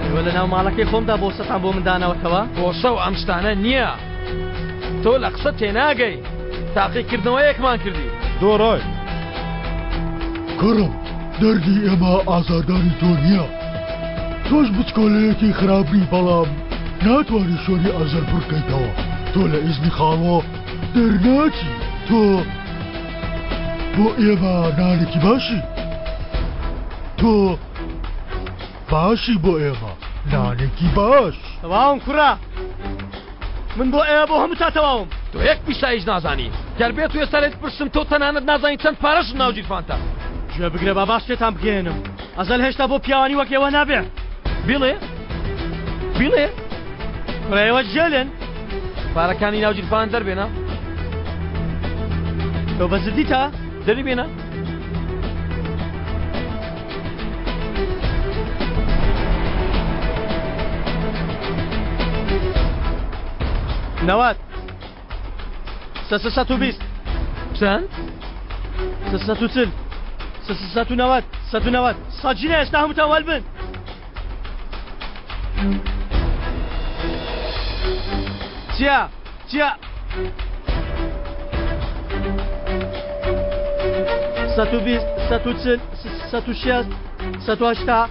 Speaker 9: ئێوە لەناو ماڵەکەی خۆمدا بۆسەتان بۆ من داناوەتەوە؟
Speaker 11: بۆسە و ئەم شتانە نییە. تۆ لە قسە تێناگەی. تاقیکردنەوەیەکمان کردی.
Speaker 7: دۆڕای.
Speaker 10: کوڕم، دەردی ئێمە ئازاردانی تۆ نییە. تۆش بچکۆلەیەکی خراپ نی بەڵام ناتوانی شوێنی ئەزەل پڕ بکەیتەوە. تۆ لە ئیزنی خاڵۆ دەرناچی. تۆ بۆ ئێمە نانێکی باشی. تۆ باشی بۆ ئێمە نانێکی باش.
Speaker 9: تەواوم کوڕە. من بۆ ئێوە بۆ هەموو تا تەواوم.
Speaker 11: تۆ یەک پیساییش نازانی. گەر بێت و ئێستا لێت بپرسم تۆ تەنانەت نازانی چەند پارەشت ناو جیرفانتە.
Speaker 9: گوێ بگرە با باش پێتان بگەیەنم ئەزەل هێشتا بۆ پیاوانی وەک ئێوە نابێ.
Speaker 11: بیڵێ بیڵێ.
Speaker 9: کوڕە ئێوە جێلن.
Speaker 11: پارەکانی ناو جیرفانت دەربێنە.
Speaker 9: تۆ بە جدیتە؟
Speaker 11: دەری بێنە.
Speaker 9: 90 320
Speaker 11: چەند؟
Speaker 9: 340 390 190 ساجینە ئێستا هەمووتان وەل بن چیا چیا 120 140 160 180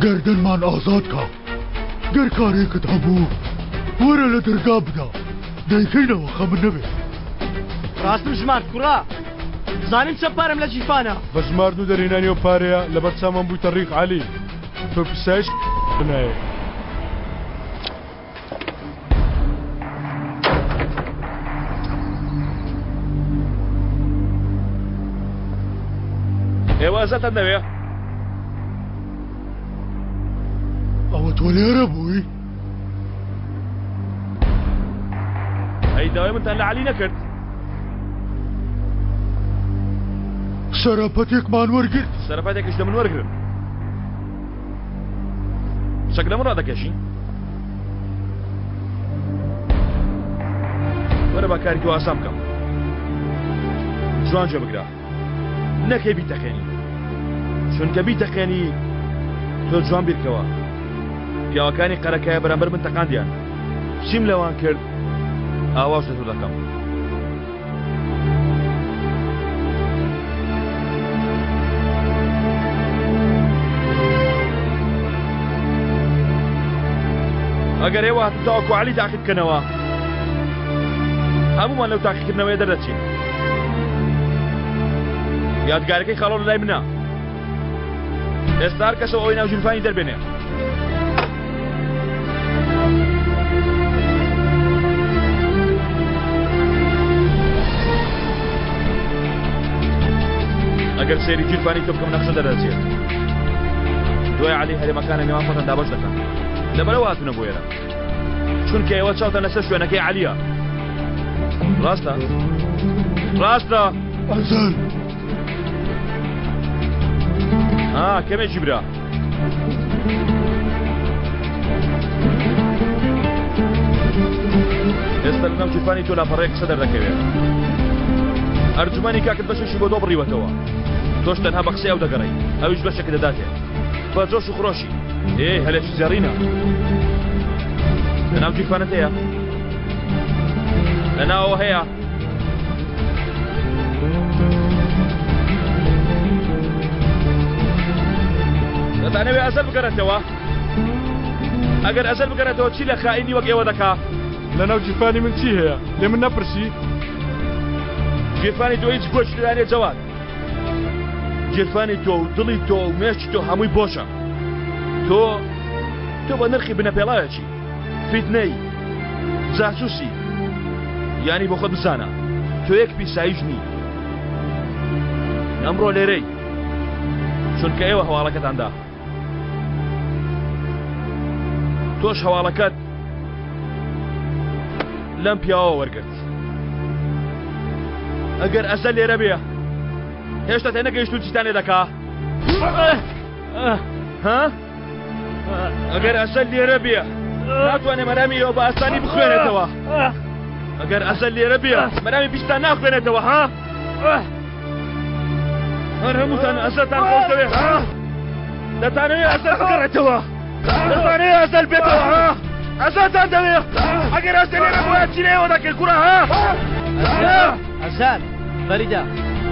Speaker 10: گەردنمان ئازاد کە گەر کارێکت هەبوو وەرە لە دەرگا بدە دەیکەینەوە خەمت نەبێ.
Speaker 9: ڕاستم ژمارد کوڕە زانیم چەند پارەم لە جیفانە.
Speaker 7: بە ژماردن و دەرهێنانی ئەو پارەیە لەبەر چاومان بوویتە ڕیق عەلی تۆ پیسایش نایە.
Speaker 1: ئێوە ئەزەتان دەوێ؟
Speaker 10: ئەوە تۆ لێرە بووی؟
Speaker 1: ئەی داوای منتان لە عەلی نەکرد؟
Speaker 10: سەرەپەتێکمان وەرگرت.
Speaker 1: سەرەپەتێکیش لە من وەرگرن. چەک لە من ڕادەکێشی؟ وەرە با کاری تۆ ئاسان بکەم. جوان گوێ بگرە. نەکەی بیتەقێنی. چونکە بیتەقێنی تۆ جوان بیرکەوە. پیاوەکانی قەرەکایە بەرامبەر من تەقاندیان. چیم لەوان کرد ئاواش لە تۆ دەکەم. ئەگەر ئێوە هاتن تاوەکو عەلی تاقی بکەنەوە هەموومان لەو تاقیکردنەوەیە دەردەچین. یادگارەکەی خاڵۆ لەلای منە. ئێستا هەر کەسەوە ئەوەی ناو ژیرفانی دەربێنێ. ئەگەر سەیری گیرفانی تۆ بکەم نەخشە دەردەچێت. دوای عەلی هەرێمەکانە نێوان خۆتان دابەش دەکەن. لەبەرەوە هاتوونە بۆ ئێرە. چونکە ئێوە چاوتان لەسەر شوێنەکەی عەلیە. ڕاستە؟ ڕاستە؟
Speaker 10: ئەزەل
Speaker 1: ئا کەمێکی برا. ئێستا لەناو گیرفانی تۆ لاپەڕەیەک قسە دەردەکەوێت. ئەرجومەنی کاکت بەشێکی بۆ تۆ بڕیوەتەوە. تۆش تەنها بە قسەی ئەو دەگەڕێی، ئەویش بەشێکت دەداتێ. بە جۆش و خرۆشی. ئێ هەلێکی زێڕینە. لەناو گیرفانت هەیە؟ لەناوەوە هەیە؟ دەتانەوێ ئەزەل بگەڕێتەوە؟ ئەگەر ئەزەل بگەڕێتەوە چی لە خائینی وەک ئێوە دەکا؟
Speaker 7: لەناو گیرفانی من چی هەیە؟ لێ من نەپرسی؟
Speaker 1: گیرفانی تۆ هیچ گۆشت تێدا نییە جەواد. گیرفانی تۆ و دڵی تۆ و مێشکی تۆ هەمووی بۆشە. تۆ تۆ بە نرخی بنەپێڵاوێکی. فیتنەی، جاسوسی، یانی بۆ خۆت بزانە تۆ یەک پیساییش نی. ئەمڕۆ لێرەی. چونکە ئێوە هەواڵەکەتان دا. تۆش هەواڵەکەت لەم پیاوە وەرگرت. ئەگەر ئەزەل لێرە بێ هێشتا تێنەگەیشتوون چیتان لێ دەکا؟ ها؟ ئەگەر ئەزەل لێرە بێ ناتوانێ مەرامی ئێوە بە ئاسانی بخوێنێتەوە. ئەگەر ئەزەل لێرە بێ مەرامی پیستان ناخوێنێتەوە ها؟ هەر هەمووتان ئەزەلتان خۆش دەوێ ها؟ دەتانەوێ ئەزەل بگەڕێتەوە دەتانەوێ ئەزەل بێتەوە ها؟ ئەزەلتان دەوێ ئەگەر ئەزەل لێرە بوایە چی لە ئێوە دەکرد کوڕە ها؟
Speaker 4: ئەزەل بەریدە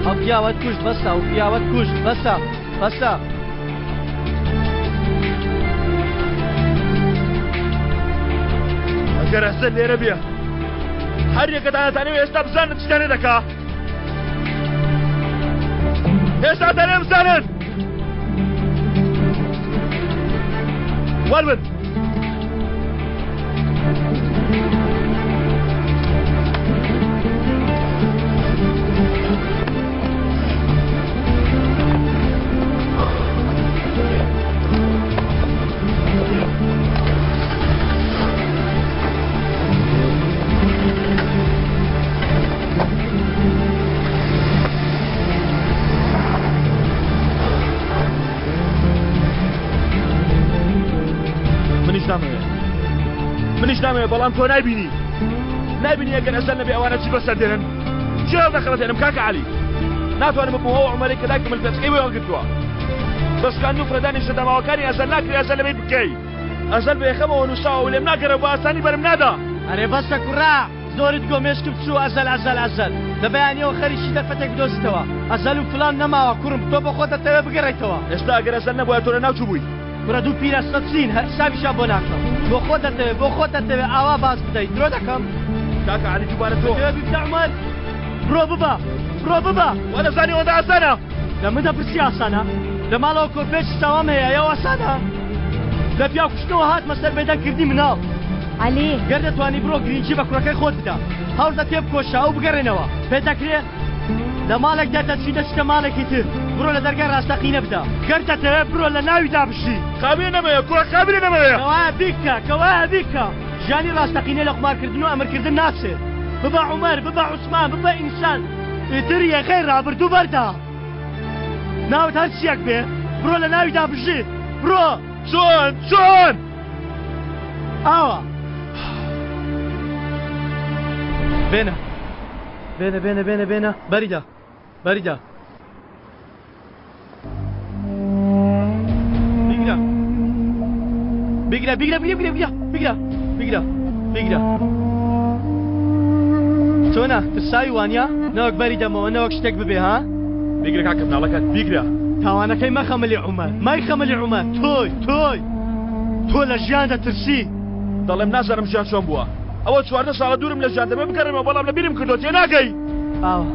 Speaker 4: ئەو پیاوەت کوشت بەسە ئەو پیاوەت کوشت بەسە بەسە.
Speaker 1: ئەگەر ئەزەل لێرە بێ هەر یەکەتان دەتانەوێ ئێستا بزانن چیتان لێ دەکا؟ هێشتا دەرێ بزانن وەربن منیش نامەوێت منیش نامەوێت بەڵام تۆ نایبینی نایبینی ئەگەر ئەزەل نەبێ ئەوانە چی بەسەر دێنن چی هەڵدەخەڵەتێنم کاکە عەلی ناتوانم ببم ئەو عومەرەی کە دایکم ملپێچەکەی بۆ هەڵگرتووە بە شکاندن و فرەدانی شتە داماوەکانی ئەزەل ناکرێ ئەزەل لەبیر بکەی ئەزەل بە یەخەمەوە نووساوە و لێم ناگەرێ و بە ئاسانی بەرم نادا.
Speaker 4: ئەرێ بەسە کوڕە زۆرت گۆ مێشکم چوو ئەزەل ئەزەل ئەزەل لە بەیانیەوە خەریکی دەرفەتێک بدۆزیتەوە ئەزەل و فلان نەماوە کوڕم تۆ بۆ خۆت دەتەوێ بگەڕێیتەوە.
Speaker 1: ئێستا ئەگەر ئەزەل نەبوایە تۆ لەناو چووبووی.
Speaker 4: کوڕە دوو پیرە سەد چین هەر حسابیشیان بۆ ناکەم بۆ خۆت دەتەوێ بۆ خۆت دەتەوێ ئاوا باز بدەی درۆ دەکەم.
Speaker 1: کاکە عەلی دووبارە تۆ.
Speaker 4: دەتەوێ بیبتە عومەر بڕۆ ببە بڕۆ ببە.
Speaker 1: وا دەزانی ئەوەندە ئاسانە؟
Speaker 4: لە من دەپرسی ئاسانە؟ لە ماڵەوە کۆرپێکی ساوام هەیە ئەو ئاسانە؟ لە پیاو کوشتنەوە هاتمە سەر بێدەنگ کردنی مناڵ.
Speaker 5: عەلی.
Speaker 4: گەر دەتوانی بڕۆ گرینگی بە کوڕەکەی خۆت بدە. هەوڵدە تێبکۆشە ئەو بگەڕێنەوە. پێت دەکرێ؟ لە ماڵێک دەردەچی دەچیتە ماڵێکی تر. بڕۆ لە دەرگای ڕاستەقینە بدە. گەر دەتەوێ بڕۆ لە ناویدا بژی.
Speaker 1: قابیلە نەمەوێ کوڕە قابیلە نەمەوێ.
Speaker 4: کەوایە بیکە کەوایە بیکە. ژیانی ڕاستەقینە لە قومارکردن و ئەمرکردن ناچێ. ببە عومەر ببە عوسمان ببە ئینسان. ئیتر یەخەی ڕابردوو بەردە. ناوت هەر چیەک بێ بڕۆ لە ناویدا بژی بڕۆ.
Speaker 1: چۆن چۆن؟
Speaker 4: ئاوا. بێنە بێنە بێنە بێنە بێنە بەریدا بەریدا. بیگرە بیگرە بیگرە بیگرە بیگرە بیگرە بیگرە بیگرە چۆنە ترساوی وانە نەوەک بەری دەمەوە نەوەک شتێک ببێ ها
Speaker 1: بیگرە کاکە مناڵەکەت بیگرە
Speaker 4: تاوانەکەی مەخە ملی عومەر مایخە ملی عومەر تۆی تۆی تۆ لە ژیان دەترسی
Speaker 1: دەڵێم نازانم ژیان چۆن بووە ئەوە 14 ساڵە دوورم لە ژیان دەبێ بگەڕێمەوە بەڵام لە بیرم کردووە تێناگەی
Speaker 4: ئاوا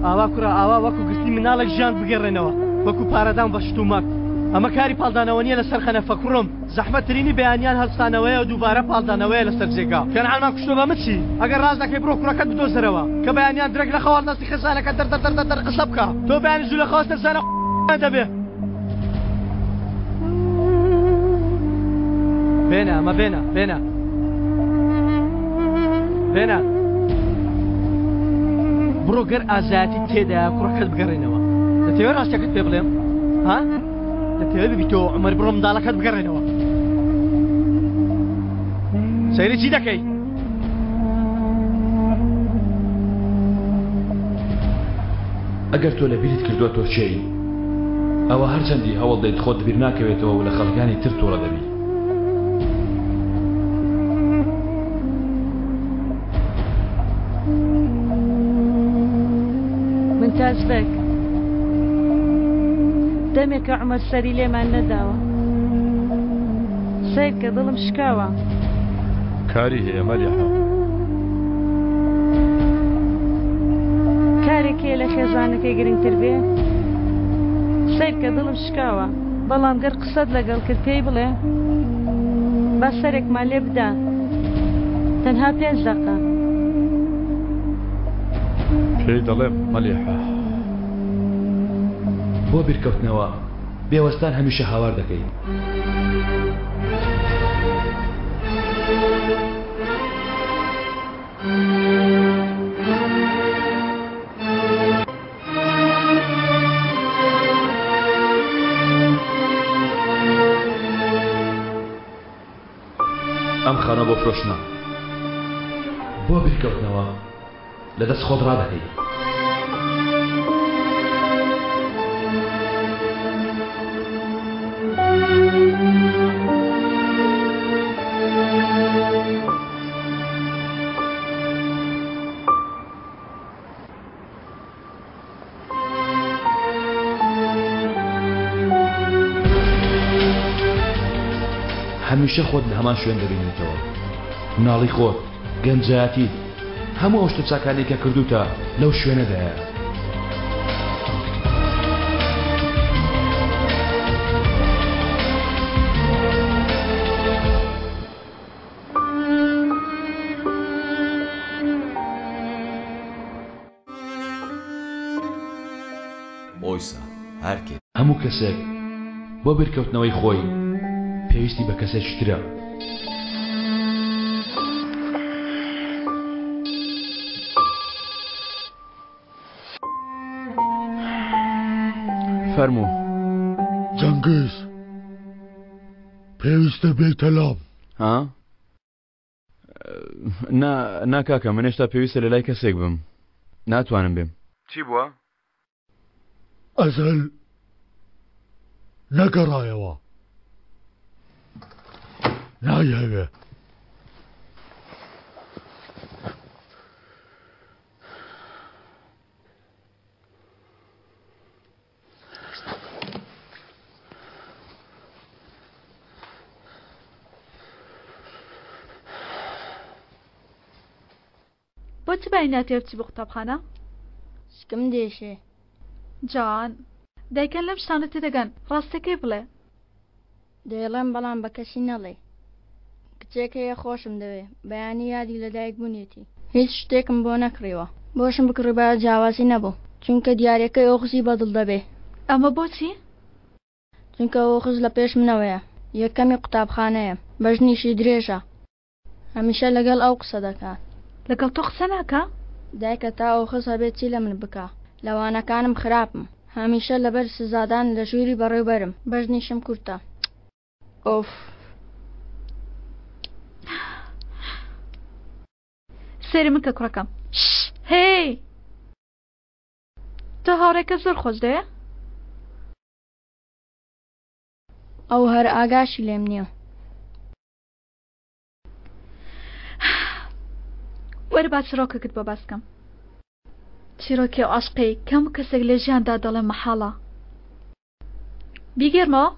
Speaker 4: ئاوا کوڕە ئاوا وەکو گرتنی مناڵێک ژیان بگەڕێنەوە وەکو پارەدان بە شتومەک ئەمە کاری پاڵدانەوە نییە لەسەر خەنەفە کوڕم زەحمەتترینی بەیانیان هەڵسانەوەیە و دووبارە پاڵدانەوەیە لەسەر جێگا. کەنعانمان کوشتوە بە من چی؟ ئەگەر ڕاست دەکەی بڕۆ کوڕەکەت بدۆزەرەوە کە بەیانیان درەنگ لە خەو هەڵنەستی خێزانەکەت دەر دەر دەر دەر قسە بکا تۆ بەیانی زوو لە خەو هەستە بزانە دەبێ. بێنە ئەمە بێنە بێنە بێنە بڕۆ گەر ئازایەتی تێدایە کوڕەکەت بگەڕێنەوە دەتەوێ ڕاستەکەت پێ بڵێم ها؟ دەتەوێ ببیتەوە عومەر بڕۆ منداڵەکەت بگەڕێنەوە سەیری چی دەکەی؟
Speaker 1: ئەگەر تۆ لە بیرت کردووە تۆ کێی ئەوە هەرچەندی هەوڵ دەیت خۆت بیر ناکەوێتەوە و لە خەڵکانی تر توڕە دەبی.
Speaker 6: ممتاز بەگ دەمێکە عومەر سەری لێمان نەداوە سەیرکە دڵم شکاوە.
Speaker 7: کاری هەیە مەلیحە.
Speaker 6: کارێک هەیە لە خێزانەکەی گرنگتر بێ؟ سەیرکە دڵم شکاوە. بەڵام گەر قسەت لەگەڵ کرد پێی بڵێ با سەرێکمان لێ بدا تەنها پێنج دەقە.
Speaker 7: پێی دەڵێم مەلیحە.
Speaker 1: بۆ بیرکەوتنەوە. بێوەستان هەمیشە هاوار دەکەی. ئەم خانووە بۆ فرۆشتنە. بۆ بیرکەوتنەوە لە دەست خۆت ڕادەکەی. هەمیشە خۆت لە هەمان شوێن دەبینیتەوە. مناڵی خۆت، گەنجایەتیت، هەموو ئەو شتە چاکانەی کە کردووتە لەو شوێنەدایە.
Speaker 12: Oysa herkes.
Speaker 1: هەموو کەسێک بۆ بیرکەوتنەوەی خۆی پێویستی بە کەسێکی ترە.
Speaker 2: فەرموو.
Speaker 10: جەنگیز پێویستە بێیتە لام.
Speaker 2: ها؟ نا نا کاکە من هێشتا پێویستە لە لای کەسێک بم ناتوانم بێم. چی بووە؟
Speaker 10: ئەزەل نەگەڕایەوە نایهەوێ.
Speaker 3: بۆ چ بای ناتەوێ بچی بۆ قوتابخانە؟
Speaker 13: سکم دێشێ.
Speaker 3: جان، دایکان لەم شتانە تێدەگەن، ڕاستەکەی بڵێ.
Speaker 13: دەیڵێم بەڵام بە کەسی نەڵێ. کچێک هەیە خۆشم دەوێ، بەیانی یادی لەدایک بوونیەتی. هیچ شتێکم بۆ نەکڕیوە. بۆشم بکڕیبایە جیاوازی نەبوو، چونکە دیاریەکەی ئۆغزی بەدڵ دەبێ.
Speaker 3: ئەمە بۆچی؟
Speaker 13: چونکە ئۆغز لە پێش منەوەیە، یەکەمی قوتابخانەیە، بەژنیشی درێژە. هەمیشە لەگەڵ ئەو قسە دەکات.
Speaker 3: لەگەڵ تۆ قسە ناکا؟
Speaker 13: دایکە تا ئۆخز هەبێ چی لە من بکا؟ لە وانەکانم خراپم. هەمیشە لەبەر سزادان لە ژووری بەڕێوبەرم. بەژنیشم کورتە. ئۆف.
Speaker 3: سەیری من کە کوڕەکەم. شش هێی! تۆ هاوڕێکەت زۆر خۆش دەوێ؟
Speaker 13: ئەو هەر ئاگاشی لێم نییە.
Speaker 3: وەرە با چیڕۆکەکت بۆ باس کەم. چیڕۆکی ئەو عەشقەی کە هەموو کەسێک لە ژیاندا دەڵێ مەحاڵە. بیگێڕمەوە؟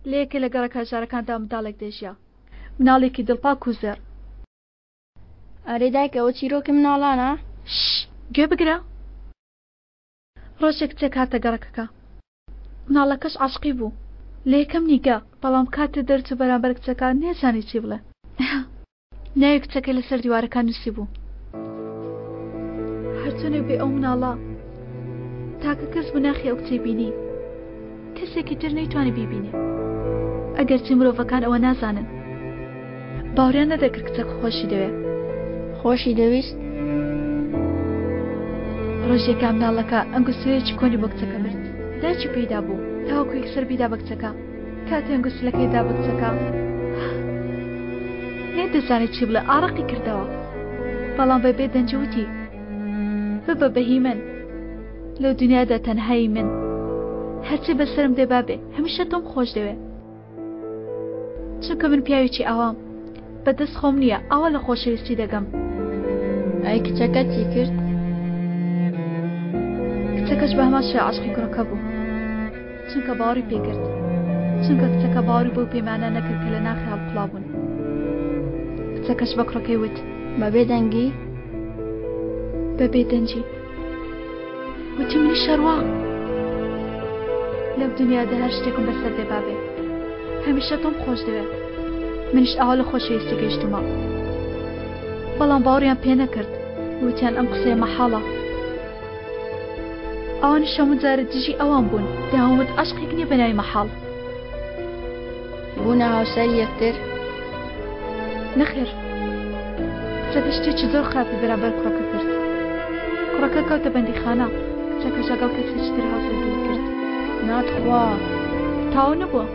Speaker 3: لە یەکێ لە گەڕەکە هەژارەکاندا منداڵێک دەژیا. مناڵێکی دڵپاک و زێڕ.
Speaker 13: ئەرێ دایکە ئەوە چیرۆکی مناڵانە؟
Speaker 3: شش گوێ بگرە. ڕۆژێک کچێک هاتە گەڕەکەکە. مناڵەکەش عاشقی بوو لە یەکەم نیگا، بەڵام کاتێ دەرچوو بەرامبەر کچەکە نەیزانی چی بڵێ. ناوی کچەکەی لەسەر دیوارەکان نووسیبوو. هەرچۆنێک بێ ئەو مناڵە تاکە کەس بوو ناخی ئەو کچەی بینی. کەسێکی تر نەیتوانی بیبینێ. ئەگەرچی مرۆڤەکان ئەوە نازانن. باوریان نەدەکرد کچەکە خۆشی دەوێ.
Speaker 13: خۆشی دەویست؟
Speaker 3: ڕۆژێکا مناڵەکە ئەنگوستیلەیەکی کۆنی بۆ کچەکە برد. دایکی پێی دابوو تاوەکو یەکسەر بیدا بە کچەکە. کاتێ ئەنگوستیلەکەی دا بە کچەکە نەیدەزانی چی بڵێ ئارەقی کردەوە. بەڵام بە بێدەنگی وتی. ببە بە هی من لەو دنیادا تەنهایی من هەرچی بەسەرم دێ با بێ هەمیشە تۆم خۆش دەوێ چونکە من پیاوێکی ئاوام بە دەست خۆم نییە ئاوا لە خۆشەویستی دەگەم.
Speaker 13: ئەی کچەکە چی کرد؟
Speaker 3: کچەکەش بە هەمان شێوە عاشقی کوڕەکە بوو چونکە باوەڕی پێ کرد چونکە کچەکە باوەڕی بەو پەیمانە نەکرد کە لە ناخی هەڵقوڵابوون کچەکەش بە کوڕەکەی وت
Speaker 13: بە بێدەنگی؟
Speaker 3: بە بێدەنگی وتی منیش هەروا لەم دنیادا هەر شتێکم بەسەر دێ با بێ هەمیشە تۆم خۆش دەوێ منیش ئاوا لە خۆشەویستی گەیشتوومە. بەڵام باوەڕیان پێ نەکرد. وتیان ئەم قسەیە مەحاڵە. ئەوانیش هەموو جارێ دژی ئەوان بوون. دەیان وت عەشقێک نییە بە ناوی مەحاڵ.
Speaker 13: بوونە هاوسەری یەکتر؟
Speaker 3: نەخێر. کچەکە شتێکی زۆر خراپی بەرامبەر کوڕەکە کرد. کوڕەکە کەوتە بەندیخانە. کچەکەش لەگەڵ کەسێکی تر هاوسەرگیری کرد.
Speaker 13: نا تخوا.
Speaker 3: تەواو نەبووە.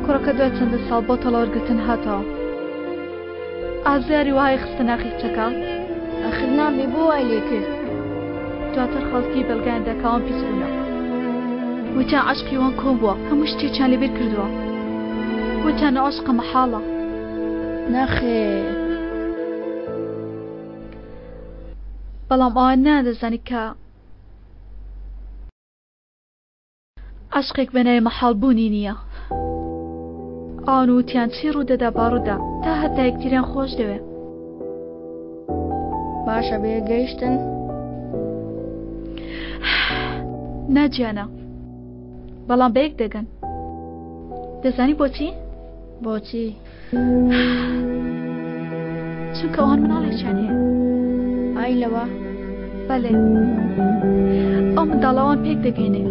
Speaker 3: کوڕەکە دوای چەندە ساڵ بۆ تەڵەوەرگرتن هاتەوە. ئازاری وەهای خستە ناخی کچەکە.
Speaker 13: ئەخر نابێ بۆ وای لێ کرد؟
Speaker 3: دواتر خەڵکی بەڵگەیان دا کە ئەوان پیس بوونە. وتیان عەشقی وان کۆن بووە، هەموو شتێکیان لەبیر کردووە. وتیان ئەو عەشقە مەحاڵە.
Speaker 13: نەخێر.
Speaker 3: بەڵام ئەوان نەیاندەزانی کە. عەشقێک بە ناوی مەحاڵ بوونی نییە. ئەوان وتیان چی ڕوودەدا با ڕوودا، تا هەتا یەکتریان خۆش دەوێ.
Speaker 13: باشە بەیەک گەیشتن؟
Speaker 3: نا گیانە، بەڵام بەیەک دەگەن. دەزانی بۆچی؟
Speaker 13: بۆچی؟
Speaker 3: چونکە ئەوان مناڵێکیان هەیە.
Speaker 13: ئای لەوە؟
Speaker 3: بەلێ ئەو منداڵە ئەوان پێک دەگەینێ.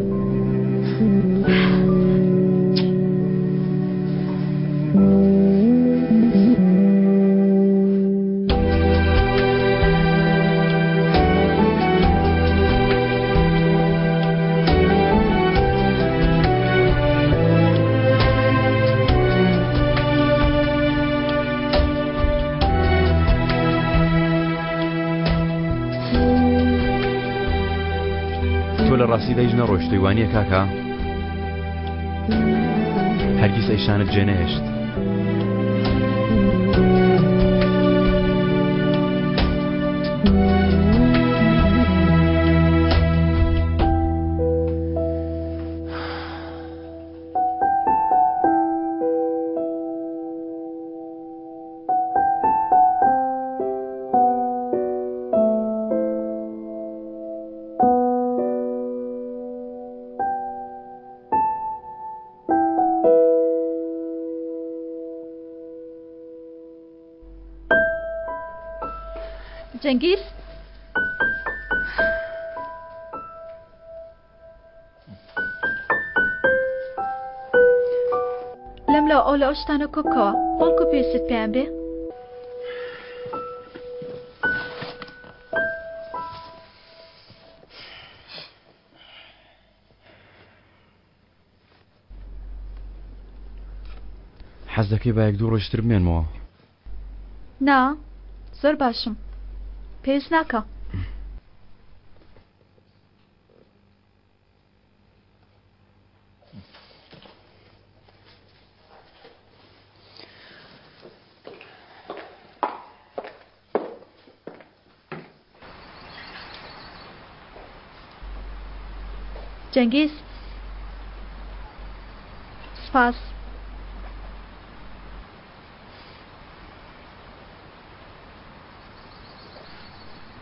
Speaker 2: تۆ لە ڕاستیدا هیچ نەڕۆشتوی وانە کاکە هەرگیز ئەیشانت جێنەهێشت
Speaker 3: جەنگیز لەم لاو ئەو لە ئەو شتانە کۆبکەوە بەڵکو پێویستت پێیان بێ.
Speaker 2: حەز دەکەی با یەک دوو ڕۆژی تر بمێنمەوە؟
Speaker 3: نا زۆر باشم پێویست ناکا. جەنگیز سپاس.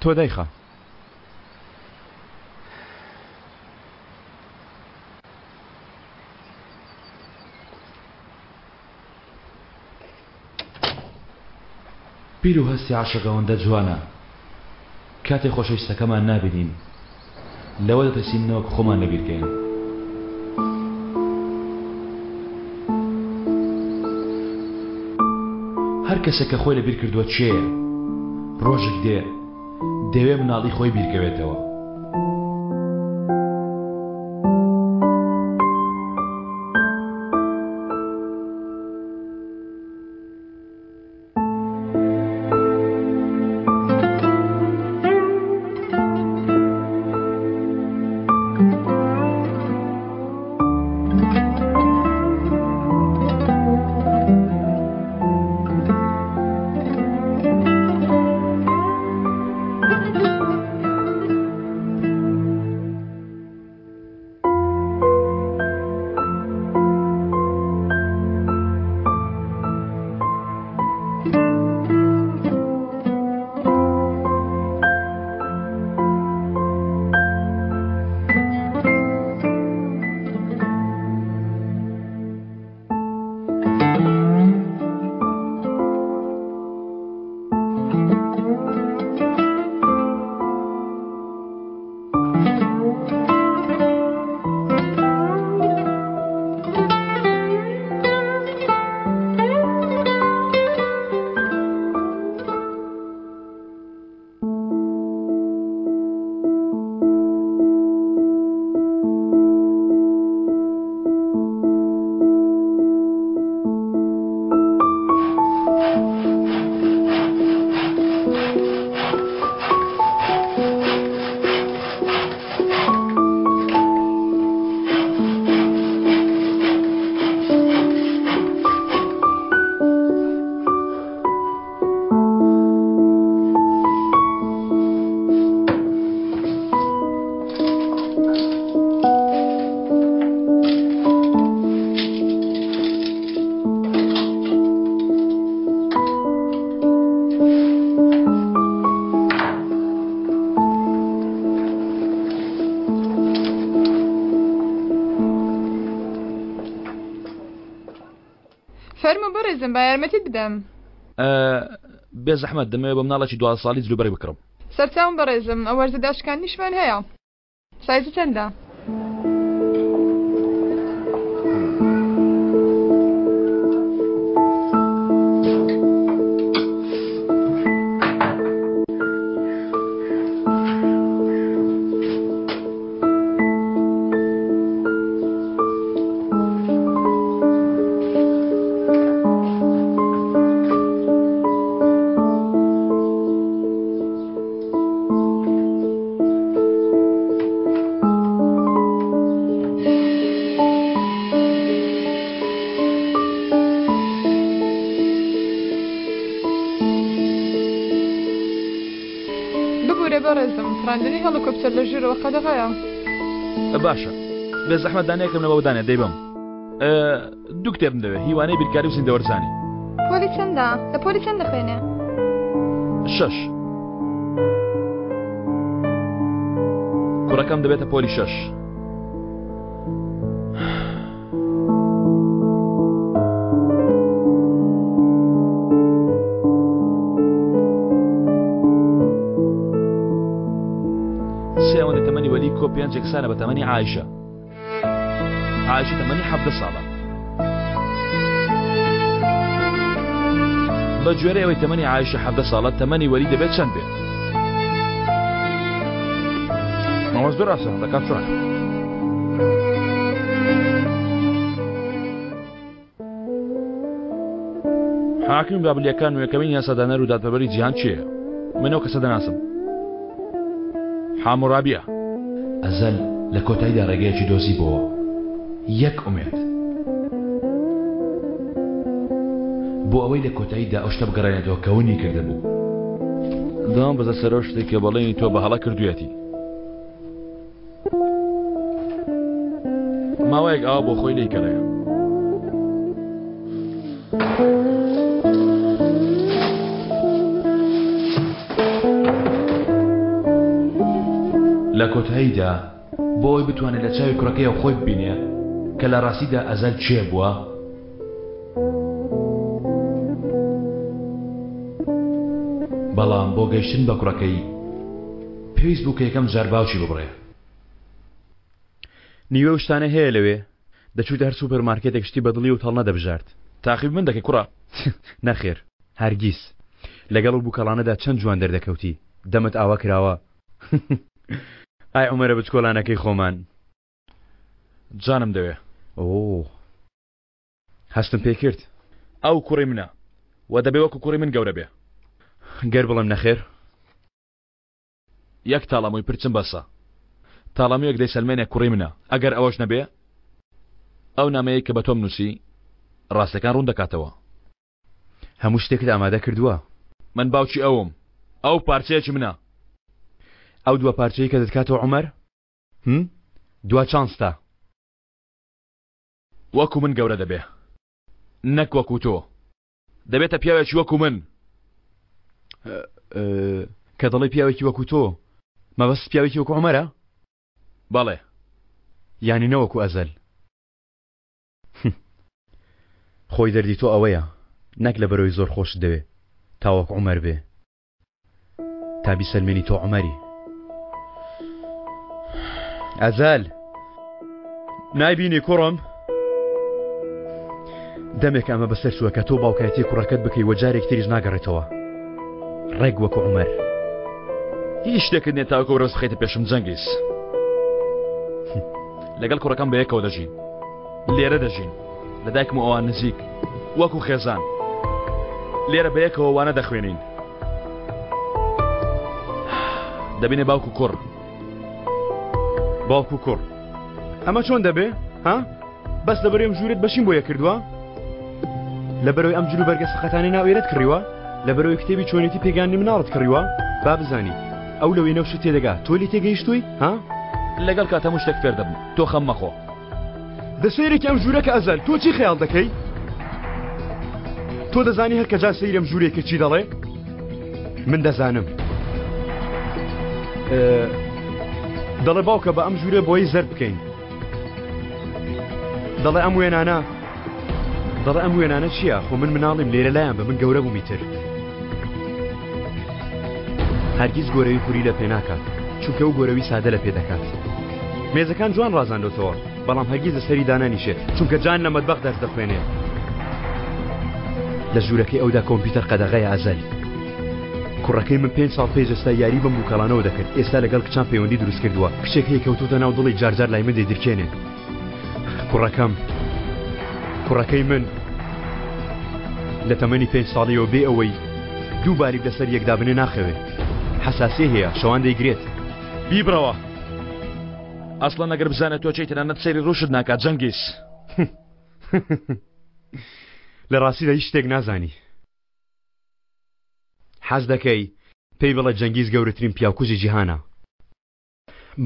Speaker 2: تۆ دایخە.
Speaker 1: بیر و هەستی عەشق ئەوەندە جوانە کاتێ خۆشەویستەکەمان نابینین لەوە دەترسین نەوەک خۆمان لەبیر کەین. هەر کەسێک کە خۆی لەبیر کردووە کێیە ڕۆژێک دێ دەیەوێ مناڵی خۆی بیرکەوێتەوە.
Speaker 14: بەڕێزم با یارمەتیت بدەم.
Speaker 1: بێ زەحمەت دەمەوێت بۆ مناڵێکی 12 ساڵی جلوبەرگ بکڕم.
Speaker 14: سەرچاوم بەڕێزم ئەو وەرزە داشکاندنیشمان هەیە. سایزی چەندە؟ ببورە بەڕێزم، فڕاندنی هەڵیکۆپتەر لە ژوورەوە قەدەغەیە.
Speaker 1: باشە بێ زەحمەت دانەیەکم لەوە دانێ دەیبەم. دوو کتێبم دەوێ هی وانەی بیرکاری و زیندەوەرزانی.
Speaker 14: پۆلی چەندە؟ لە پۆلی چەند دەخوێنێ؟
Speaker 1: شەش. کوڕەکەم دەبێتە پۆلی شەش. سێ ئەوەندە تەمەنی وەلی کۆ پێنج یەکسانە بە تەمەنی عایشە. عایشە تەمەنی 17 ساڵە. بە گوێرەی ئەوەی تەمەنی عایشە 17 ساڵە تەمەنی وەلی دەبێت چەند بێت؟ ئەوە زۆر ئاسان دەکات چۆن؟ حاکمی بابلیەکان و یەکەمین یاسادانەر و دادپەروەری جیهان کێیە؟ من ئەو کەسە دەناسم. حامورابیە. ئەزەل لە کۆتاییدا ڕێگەیەکی دۆزیبۆوە. یەک ئومێد. بۆ ئەوەی لە کۆتاییدا ئەو شتە بگەڕێنێتەوە کە ونی کردبوو. دامبەزە سەر ئەو شتەی کە بەڵێنی تۆ بە هەڵە کردوویەتی. ماوەیەک ئاوا بۆ خۆی لێی گەڕێ. لە کۆتاییدا بۆ ئەوەی بتوانێت لە چاوی کوڕەکەیەوە خۆی ببینێ کە لە ڕاستیدا ئەزەل کێ بووە، بەڵام بۆ گەیشتن بە کوڕەکەی پێویست بوو کە یەکەم جار باوکی ببڕێ.
Speaker 2: نیوەی ئەو شتانە هەیە لەوێ، دەچوویتە هەر سوپەر مارکێتێک شتی بەدڵی و تەڵ نەدەبژارد.
Speaker 1: تاقیب من دەکەی کوڕە؟
Speaker 2: نەخێر هەرگیز. لەگەڵ ئەو بووکەڵانەدا چەند جوان دەردەکەوتی، دەمت ئاوا کراوە. ئای عومەرە بچکۆلانەکەی خۆمان.
Speaker 1: جانم دەوێ.
Speaker 2: ئۆ. هەستم پێ کرد.
Speaker 1: ئەو کوڕی منە و دەبێ وەکو کوڕی من گەورە بێ.
Speaker 2: گەر بڵێم نەخێر؟
Speaker 1: یەک تاڵەمووی پرچم بەسە. تاڵەموویەک دەیسەلمێنێ کوڕی منە. ئەگەر ئەوەش نەبێ، ئەو نامەیەی کە بە تۆم نووسی، ڕاستیەکان ڕوون دەکاتەوە.
Speaker 2: هەموو شتێکت ئامادە کردووە؟
Speaker 1: من باوکی ئەوم. ئەو پارچەیەکی منە.
Speaker 2: ئەو دوا پارچەی کە دەتکاتەوە عومەر؟ هم؟ دوا چانستە.
Speaker 1: وەکو من گەورە دەبێ نەک وەکو تۆ. دەبێتە پیاوێکی وەکو من.
Speaker 2: کە دەڵێی پیاوێکی وەکو تۆ مەبەست پیاوێکی وەکو عومەرە؟
Speaker 1: بەڵێ.
Speaker 2: یانی نەوەکو ئەزەل. خۆی دەردی تۆ ئەوەیە نەک لەبەرەوەی زۆر خۆشت دەوێ تا وەک عومەر بێ. تا بیسەلمێنی تۆ عومەری. ئەزەل نایبینی کوڕم؟ دەمێک ئەمە بەسەر چووە کە تۆ باوکایەتی کوڕەکەت بکەی و جارێک تریش ناگەڕێتەوە ڕێک وەکو عومەر.
Speaker 1: هیچ شتێکت نییە تاوەکو ڕێز بخەیتە پێشم جەنگیز. لەگەڵ کوڕەکەم بەیەکەوە دەژین. لێرە دەژین. لە دایکم و ئەوان نزیک. وەکو خێزان. لێرە بەیەکەوە وانە دەخوێنین. دەبینە باوک و کوڕ.
Speaker 2: باوک و کوڕ. ئەمە چۆن دەبێ؟ ها؟ بەس لەبەرەی ئەم ژوورت بەشیم بۆ یەکردووە؟ لەبەرەوەی ئەم جلو بەرگە سەقەتانەی ناو ئێرەت کڕیوە؟ لەبەرەوەی کتێبی چۆنێتی پێگەیاندنی مناڵت کڕیوە؟ با بزانی ئەو لە وێنە و شت تێدەگا تۆ لێی تێگەیشتووی؟ ها؟
Speaker 1: لەگەڵ کات هەموو شتێک فێر دەبم تۆ خەم مەخۆ.
Speaker 2: دە سەیرێکی ئەم ژوورە کە ئەزەل تۆ چی خەیاڵ دەکەی؟ تۆ دەزانی هەر کە جار سەیری ئەم ژوورەی کرد چی دەڵێ؟ من دەزانم. دەڵێ باوکە بە ئەم ژوورە بۆی زەرد بکەین. دەڵێ ئەم وێنانە. دەڵێ ئەم وێنانە چییە؟ خۆ من مناڵیم لێرە لایان بە من گەورە بووم ئیتر. هەرگیز گۆرەوی خوری لە پێ ناکات چونکە ئەو گۆرەوی سادە لە پێ دەکات. مێزەکان جوان ڕازاندۆتەوە بەڵام هەرگیز لەسەری دانانیشێ چونکە جان لە مەتبەخ دەرس دەخوێنێ. لە ژوورەکەی ئەودا کۆمپیوتەر قەدەغەیە ئەزەل. کوڕەکەی من پێنج ساڵ پێش ئێستا یاری بەم بووکەڵانەوە دەکرد ئێستا لەگەڵ کچان پەیوەندی دروست کردووە کچێک هەیە کەوتۆتە ناو دڵی جارجار لای من دەیدرکێنێ. کوڕەکەم کوڕەکەی من لە تەمەنی پێنج ساڵیەوە بێ ئەوەی دوو باریک لەسەر یەکدا بنێ ناخەوێ حەساسیە هەیە شەوان دەیگرێت.
Speaker 1: بیبڕەوە ئەسڵەن ئەگەر بزانێت تۆ چیت تەنانەت سەیری ڕووشت ناکات جەنگیز.
Speaker 2: لە ڕاستیدا هیچ شتێک نازانی. حەز دەکەی پێی بڵێ جەنگیز گەورەترین پیاوکوژی جیهانە.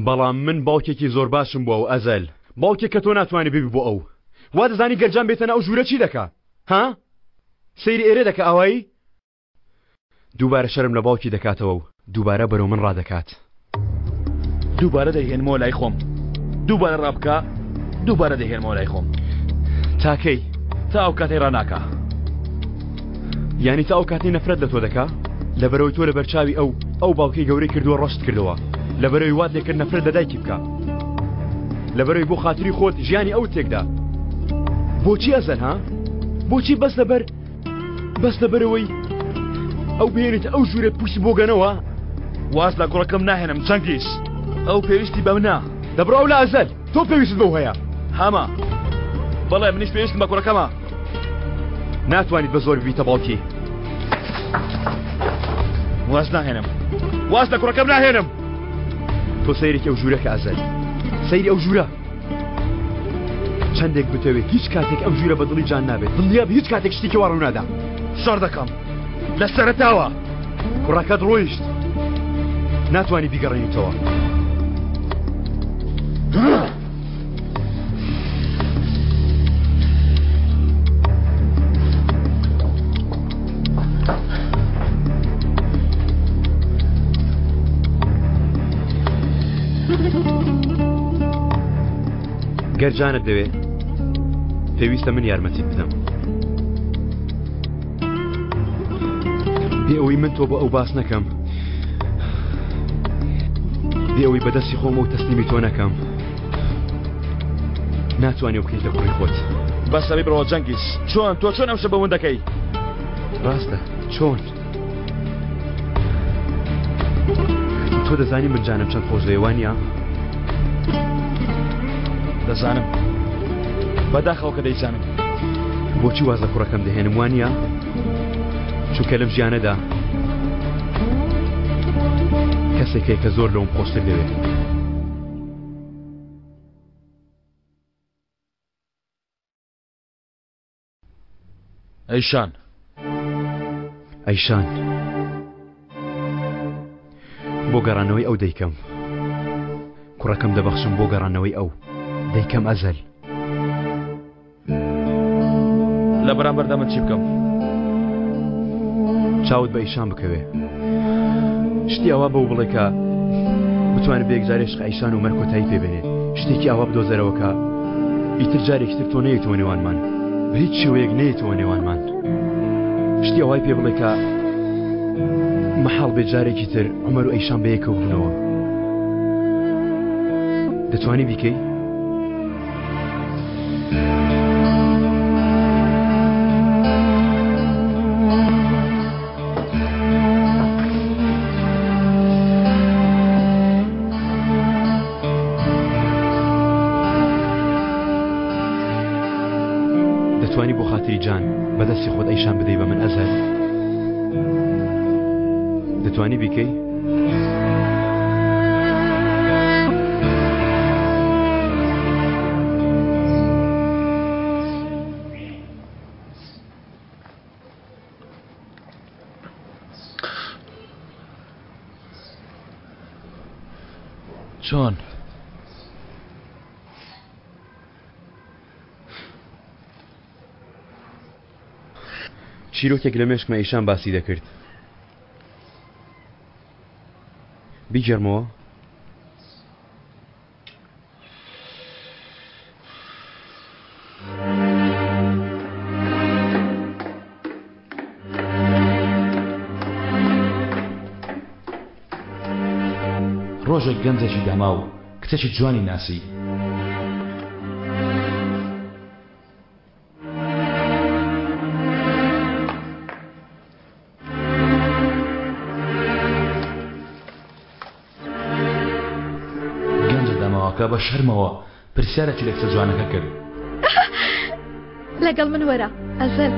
Speaker 2: بەڵام من باوکێکی زۆر باشم بۆ ئەو ئەزەل باوکێک کە تۆ ناتوانانی ببی بۆ ئەو وا دەزانی گەر جان بێتە ناو ژوورە چی دەکا ها سەیری ئێرە دەکا ئاوایی دووبارە شەرم لە باوکی دەکاتەوە و دووبارە بەرەو من ڕادەکات.
Speaker 1: دووبارە دەیهێنمەوە لای خۆم دووبارە ڕابکە دووبارە دەیهێنمەوە لای خۆم.
Speaker 2: تا کەی؟
Speaker 1: تا ئەو کاتەی ڕاناکا.
Speaker 2: یانی تا ئەو کاتەی نەفرەت لە تۆ دەکا؟ لەبەرئەوەی تۆ لەبەرچاوی ئەو، ئەو باوکەی گەورەی کردووە ڕەشت کردەوە. لەبەرئەوەی وات لێکرد نەفرەت لە دایکی بکا. لەبەرئەوەی بۆ خاتری خۆت ژیانی ئەوت تێکدا. بۆچی ئەزەل ها؟ بۆچی بەس لەبەر بەس لەبەرئەوەی ئەو بهێنیتە ئەو ژوورە پووس بۆگەنەوە؟
Speaker 1: واز لە کوڕەکەم ناهێنم چەنگیز. ئەو پێویستی بە منە.
Speaker 2: دەبڕۆ ئەو لە ئەزەل. تۆ پێویستت بەو هەیە.
Speaker 1: هەمە. بەڵێ منیش پێویستم بە کوڕەکەمە.
Speaker 2: ناتوانیت بە زۆر ببیتە باوکی.
Speaker 1: واز ناهێنم. واز لە کوڕەکەم ناهێنم.
Speaker 2: تۆ سەیرێکی ئەو ژوورە کە ئەزەل. سەیری ئەو ژوورە. چەندێک بتەوێت هیچ کاتێک ئەم ژوورە بە دڵی جان نابێت. دڵنیابە هیچ کاتێک شتێکی وا ڕوونادا.
Speaker 1: شەڕ دەکەم. لە سەرەتاوە.
Speaker 2: کوڕەکەت ڕۆیشت. ناتوانی بیگەڕێنیتەوە. گەر جانت دەوێ پێویستە من یارمەتیت بدەم. بێ ئەوەی من تۆ بۆ ئەو باس نەکەم بێ ئەوەی بەدەستی خۆم و تەسلیمی تۆ نەکەم ناتوانانی بکەیت لە کوڕی خۆت.
Speaker 1: بەسە بڕۆ جەنگیز چۆن تۆ چۆن ئەم شتە بە من دەکەی؟
Speaker 2: ڕاستە چۆن؟ تۆ دەزانی من جانم چەند خۆش دەوێ وانە؟
Speaker 1: دەزانم بەداخەوە کە دەیزانم.
Speaker 2: بۆچی واز لە کوڕەکەم دەهێنم وانە؟ چونکە لەم ژیانەدا کەسێک هەیە کە زۆر لەوم خۆشتر دەوێت.
Speaker 1: ئەیشان
Speaker 2: ئەیشان بۆ گەڕانەوەی ئەو دەیکەم کوڕەکەم دەبەخشم بۆ گەڕانەوەی ئەو دەیکەم ئەزەل
Speaker 1: لە بەرامبەردا من چی بکەم؟
Speaker 2: چاوت بە ئیشان بکەوێ شتی ئەوە بەو بڵێ کە بتوانێت بێکجارێ عشق ئەیشان و مەر کۆتایی پێبێنێ شتێکی ئاوا بدۆزەرەوە کە ئیتر جارێکی تر تۆ نەیەتەوە نێوانمان بە هیچ شێوەیەک نەیەتەوە نێوانمان شتی ئەوای پێ بڵێ کە مەحاڵ بێ جارێکی تر عومەر و ئەیشان بەیەکەوە ببنەوە دەتوانی بیکەی؟ دەتوانی بۆ خاتری جان بەدەستی خۆت ئەیشان بدەی بە من ئەزەر دەتوانی بیکەی؟
Speaker 1: چۆن؟
Speaker 2: چیرۆکێک لە مێشکمە ئیشان باسی دەکرد بیگێڕمەوە؟
Speaker 1: ڕۆژێک گەنجێکی داماو کچێکی جوانی ناسی. گەنجە داماوەکە بە شەرمەوە پرسیارێکی لە کچە جوانەکە کرد.
Speaker 3: لەگەڵ من وەرە ئەزەل.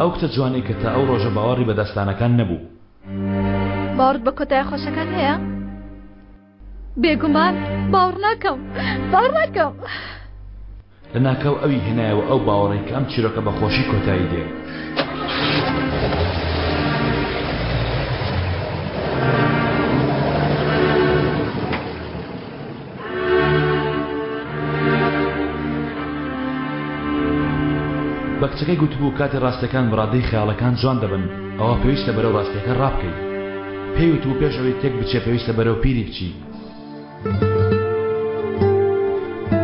Speaker 1: ئەو کچە جوانەی کە تا ئەو ڕۆژە باوەڕی بە داستانەکان نەبوو.
Speaker 3: باوەڕت بە کۆتایە خۆشەکان هەیە؟ بێگومان باوەڕ ناکەم باوەڕ ناکەم.
Speaker 1: لەناکاو ئەوی هێنایەوە ئەو باوەڕەی کە ئەم چیرۆکە بە خۆشی کۆتایی دێ. بە کچەکەی گوتبوو کاتێ ڕاستیەکان بە ڕادەی خەیاڵەکان جوان دەبن ئەوا پێویستە بەرەو ڕاستیەکە ڕابکەی. پێی وتبوو پێش ئەوەی تێک بچێ پێویستە بەرەو پیری بچی.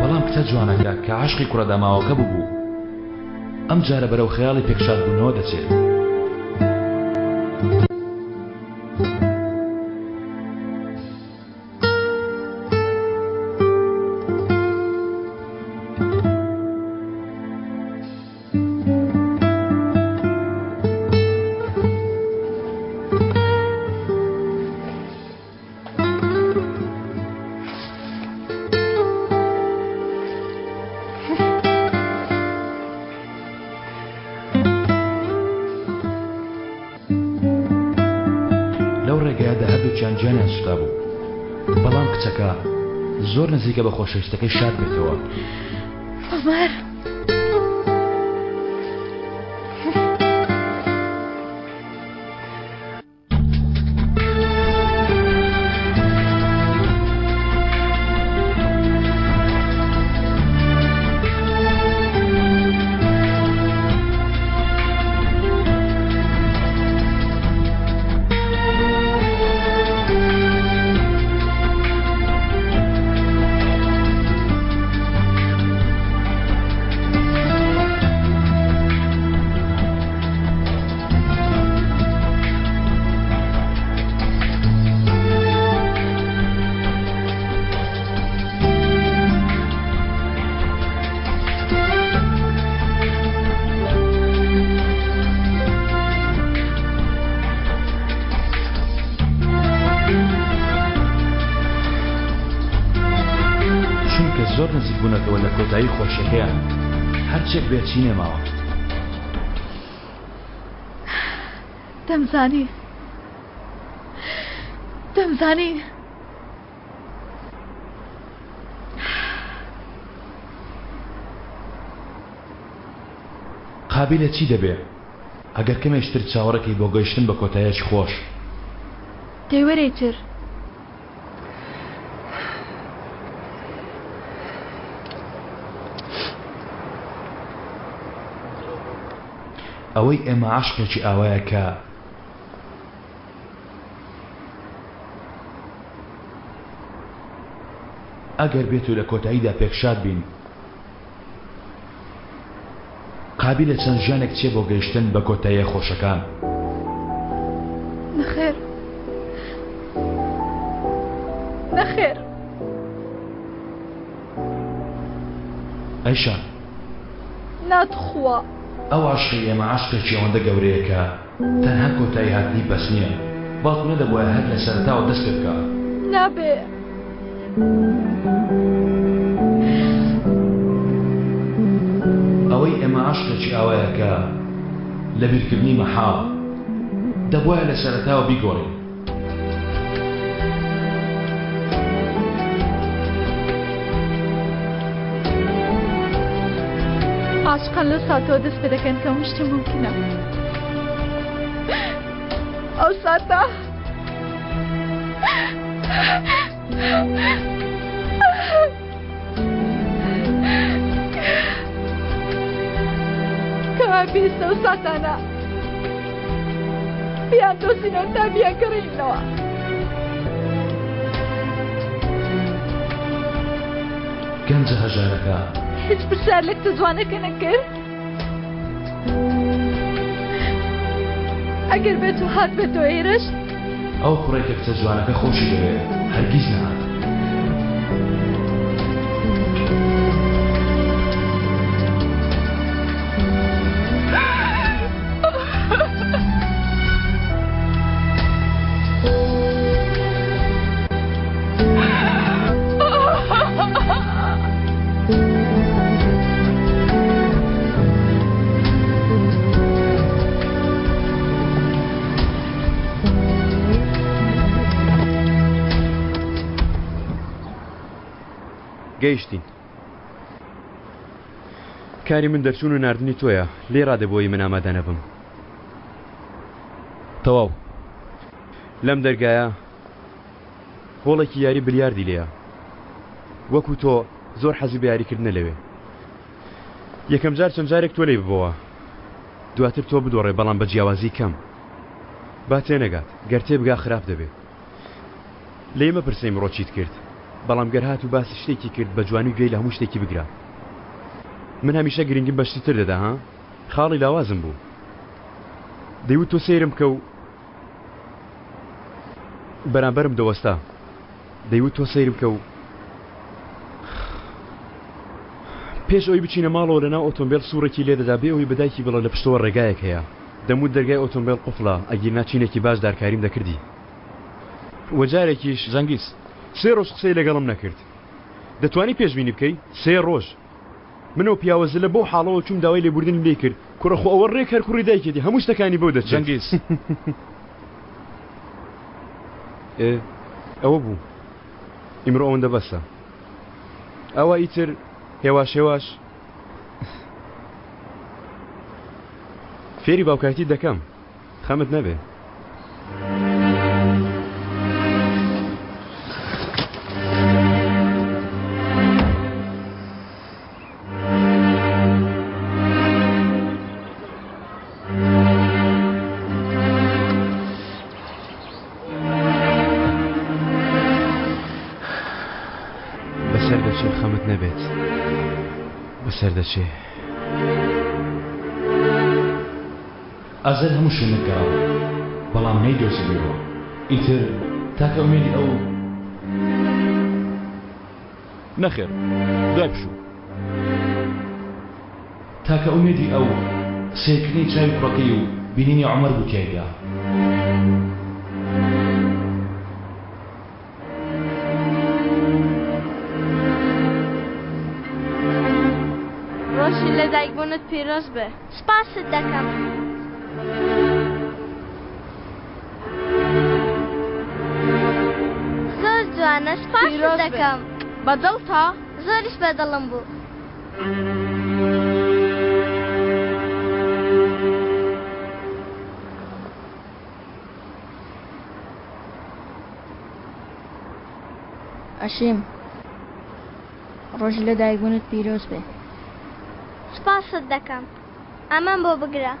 Speaker 1: بەڵام کچە جوانەکە کە عەشقی کوڕە داماوەکە بووبوو ئەم جارە بەرەو خەیاڵی پێکشادبوونەوە دەچێ. لەو ڕێگایەدا هەردووکیان گیانیان سوتابوو بەڵام کچەکە زۆر نزیکە بە خۆشەویستەکەی شاد بێتەوە.
Speaker 3: عومەر.
Speaker 1: چونکە زۆر نزیک بوونەتەوە لە کۆتایی خۆشیەکەیان هەرچێک بێت چی نەماوە.
Speaker 3: دەمزانی دەمزانی.
Speaker 1: قابیلە چی دەبێ ئەگەر کەمێکی تر چاوەڕێکەی بۆ گەیشتن بە کۆتاییەکی خۆش.
Speaker 3: دەی وەرە ئیتر.
Speaker 1: ئەوەی ئێمە عەشقێکی ئاوایە کە. ئەگەر بێتو لە کۆتاییدا پێک شاد بین، قابیلە چەند ژیانێک چیە بۆ گەیشتن بە کۆتاییە خۆشەکان؟
Speaker 3: نەخێر. نەخێر.
Speaker 1: ئەیشا.
Speaker 3: نا تخوا.
Speaker 1: ئەو عەشقەی ئێمە عەشقێکی ئەوەندە گەورەیە کە تەنها کۆتایی هاتنی بەس نییە، بەڵکو نەدەبوایە هەر لە سەرەتاوە دەست پێ بکا.
Speaker 3: نابێ.
Speaker 1: ئەوەی ئێمە عەشقێکی ئاوایە کە لەبیرکردنی مەحاڵە. دەبوایە لە سەرەتاوە بیگۆڕین.
Speaker 3: عاشقان لەو ساتەوە دەست پێ دەکەن کە هەموو شتێ مومکینە. ئەو ساتە کەوا پێویستە ئەو ساتانە بیان دۆزینەوە تا بیانگەڕێنینەوە.
Speaker 1: گەنجە هەژارەکە.
Speaker 3: هیچ پرسیار لە کچە جوانەکە نەکرد؟ ئەگەر بێت و هات بێتەوە ئێرەش؟
Speaker 1: ئەو کوڕەی کە کچە جوانەکە خۆشی دەوێت هەرگیز نەهات.
Speaker 2: گەیشتین. کاری من دەرچوون و ناردنی تۆیە، لێی ڕادە بۆی من ئامادە نەبم.
Speaker 1: تەواو.
Speaker 2: لەم دەرگایە هۆڵێکی یاری بلیاردی لێیە. وەکو تۆ زۆر حەزی بە یاریکردنە لەوێ. یەکەم جار چەند جارێک تۆ لێی ببەوە. دواتر تۆ بدۆڕێ بەڵام بە جیاوازی کەم. با تێنەگات، گەر تێبگا خراپ دەبێ. لێی مەپرسە ئیمڕۆ چیت کرد، بەڵام گەر هات و باسی شتێکی کرد بە جوانی گوێی لە هەموو شتێکی بگرە. من هەمیشە گرنگیم بە شتی تر دەدا ها؟ خاڵی لاوازم بوو. دەیوت تۆ سەیرم بکە و بەرامبەرم دەوەستا. دەیوت تۆ سەیرم بکە و پێش ئەوەی بچینە ماڵەوە لەناو ئۆتۆمبێل سوڕێکی لێدەدا بێ ئەوەی بە دایکی بڵێ لە پشتەوە ڕێگایەک هەیە. دەموت دەرگای ئۆتۆمبێل قوفڵە ئەگیرنا چینێکی باش دارکاریم دەکردی. وە جارێکیش.
Speaker 1: جەنگیز.
Speaker 2: سێ ڕۆژ قسەی لەگەڵم نەکرد. دەتوانی پێشبینی بکەی؟ سێ ڕۆژ. من ئەو پیاوە زلە بەو حاڵەوە چووم داوای لێبوردنم لێی کرد. کوڕە خۆ ئەوە ڕێک هەر کوڕی دایکێتی هەموو شتەکانی بەو دەچێت.
Speaker 1: جەنگیز.
Speaker 2: ئێ ئەوە بوو. ئیمڕۆ ئەوەندە بەسە. ئەوە ئیتر هێواش هێواش فێری باوکایەتیت دەکەم. خەمت نەبێ. بەسەر دەچێ خەمت نەبێت بەسەر دەچێ.
Speaker 1: ئەزەل هەموو شوێنێک گەڕا بەڵام نەیدۆزیبوویەوە ئیتر تاکە ئومێدی ئەو. نەخێر دوای پشوو. تاکە ئومێدی ئەو سەیرکردنی چاوی کوڕەکەی و بینینی عومەر بوو تیایدا.
Speaker 13: ڕۆژی لەدایکبوونت پیرۆز بێ. سپاست دەکەم. زۆر جوانە سپاست دەکەم. بە دڵتە؟ زۆریش بە دڵم بوو. ئەشیم ڕۆژی لەدایکبوونت پیرۆز بێ. سپاست دەکەم. ئەمەم بۆ بگرە.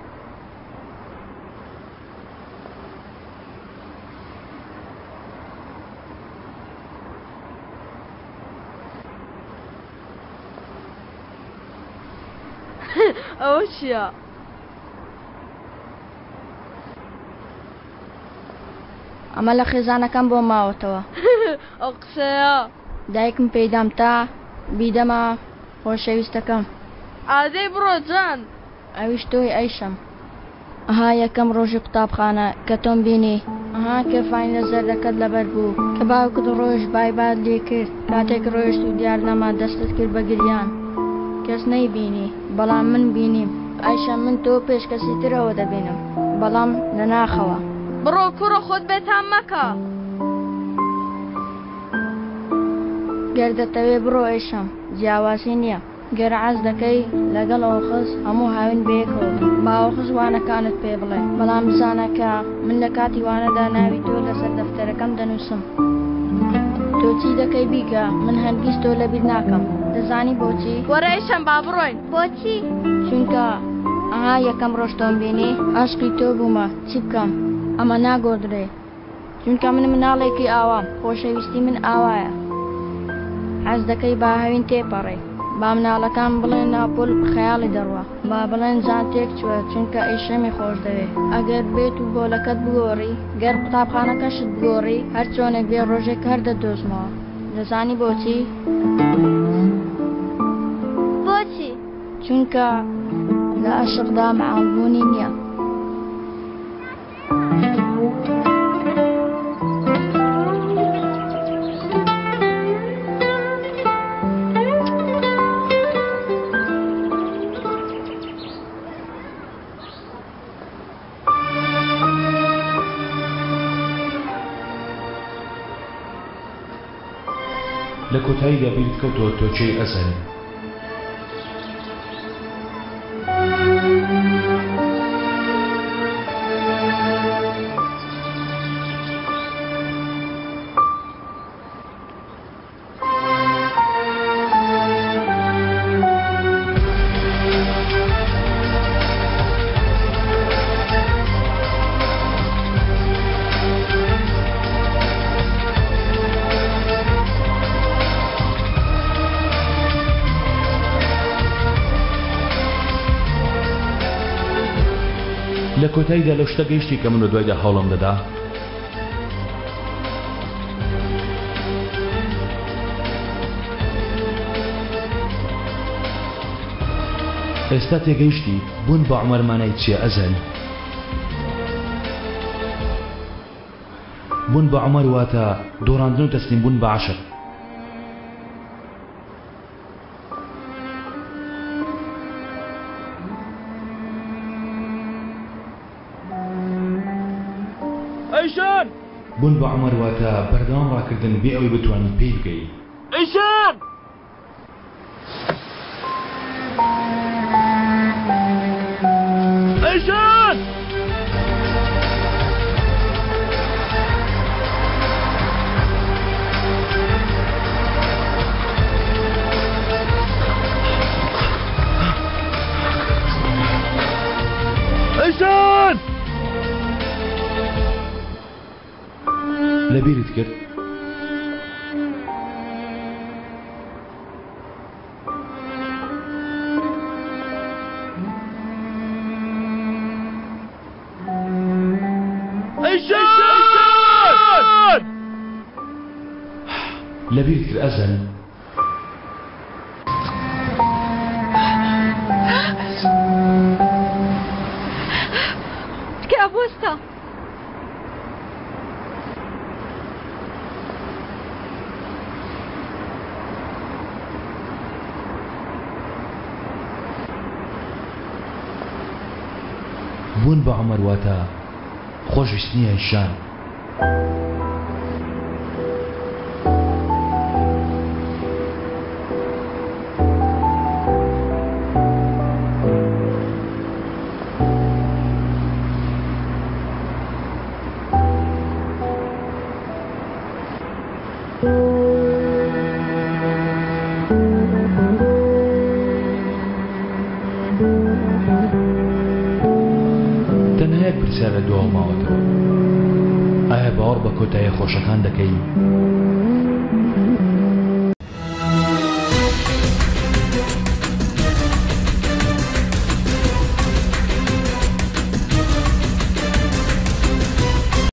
Speaker 13: ئەوە چییە؟ ئەمە لە خێزانەکەم بۆم ماوەتەوە. ئەو قسەیە. دایکم پێیدام تا بیدەمە خۆشەویستەکەم. ئادەی بڕۆ جان. ئەویش تۆی ئەیشەم. ئەها یەکەم ڕۆژی قوتابخانە کە تۆم بینی. ئەها کە فاینلە زەردەکەت لەبەر بوو. کە باوکت ڕۆیشت بای بات لێ کرد. کاتێک ڕۆیشت و دیار نەما دەستت کرد بە گریان. کەس نەیبینی بەڵام من بینیم. ئایشە من تۆ پێش کەسی ترەوە دەبینم بەڵام لە ناخەوە. بڕۆ کوڕە خۆت بێتام مەکە. گەر دەتەوێ بڕۆ ئەیشەم جیاوازی نیە. گەر عەز دەکەی لەگەڵ ئۆخز هەموو هاوین بەیەکەوە بین. با ئۆخز وانەکانت پێ بڵێ. بەڵام بزانە کە من لە کاتی وانەدا ناوی تۆ لەسەر دەفتەرەکەم دەنووسم. تۆ چی دەکەی بیکە، من هەرگیز تۆ لەبیر ناکەم. دەزانی بۆچی؟
Speaker 3: وەرە ئیشەم با بڕۆین.
Speaker 13: بۆچی؟ چونکە ئەها یەکەم ڕۆژ تۆم بینی عاشقی تۆ بوومە. چی بکەم؟ ئەمە ناگۆڕدرێ. چونکە من مناڵێکی ئاوام، خۆشەویستی من ئاوایە. حەز دەکەی با هەوین تێپەڕێ، با مناڵەکان بڵێن ناپۆل خەیاڵی دەڕوا، با بڵێن جان تێکچووە چونکە ئەیشەمی خۆشدەوێ. ئەگەر بێت و پۆلەکەت بگۆڕی، گەر قوتابخانەکەشت بگۆڕی، هەر چۆنێک بێ ڕۆژێک هەر دەتدۆزمەوە. دەزانی بۆچی؟
Speaker 3: بۆچی؟
Speaker 13: چونکە لە عەشقدا مەحاڵ بوونی نییە.
Speaker 1: لە کۆتاییدا بیرت کەوتەوە تۆ کێی ئەزەل؟ لە کۆتاییدا لەو شتە گەیشتی کە من بە دوایدا هەوڵم دەدا؟ ئێستا تێگەیشتی بوون بە عومەر مانای چییە ئەزەل؟ بوون بە عومەر واتە دۆڕاندن و تەسلیم بوون بە عەشق.
Speaker 11: ئەیشان!
Speaker 1: بوون بە عومەر واتە بەردەوام ڕاکردن بێ ئەوەی بتوانی پێی بگەی.
Speaker 11: ئەیشان! ئەیشان!
Speaker 1: ئەیشان! لەبیرت کرد؟
Speaker 11: ئەیشان!
Speaker 1: لەبیرت کرد ئەزەل؟
Speaker 3: تکایە بوەستە.
Speaker 1: بوون بە عومەر واتە خۆشویستنی هەیشان. تەنها یەک پرسیار لە دواوە ماوەتەوە، ئایا باوەڕ بە کۆتاییە خۆشەکان دەکەی؟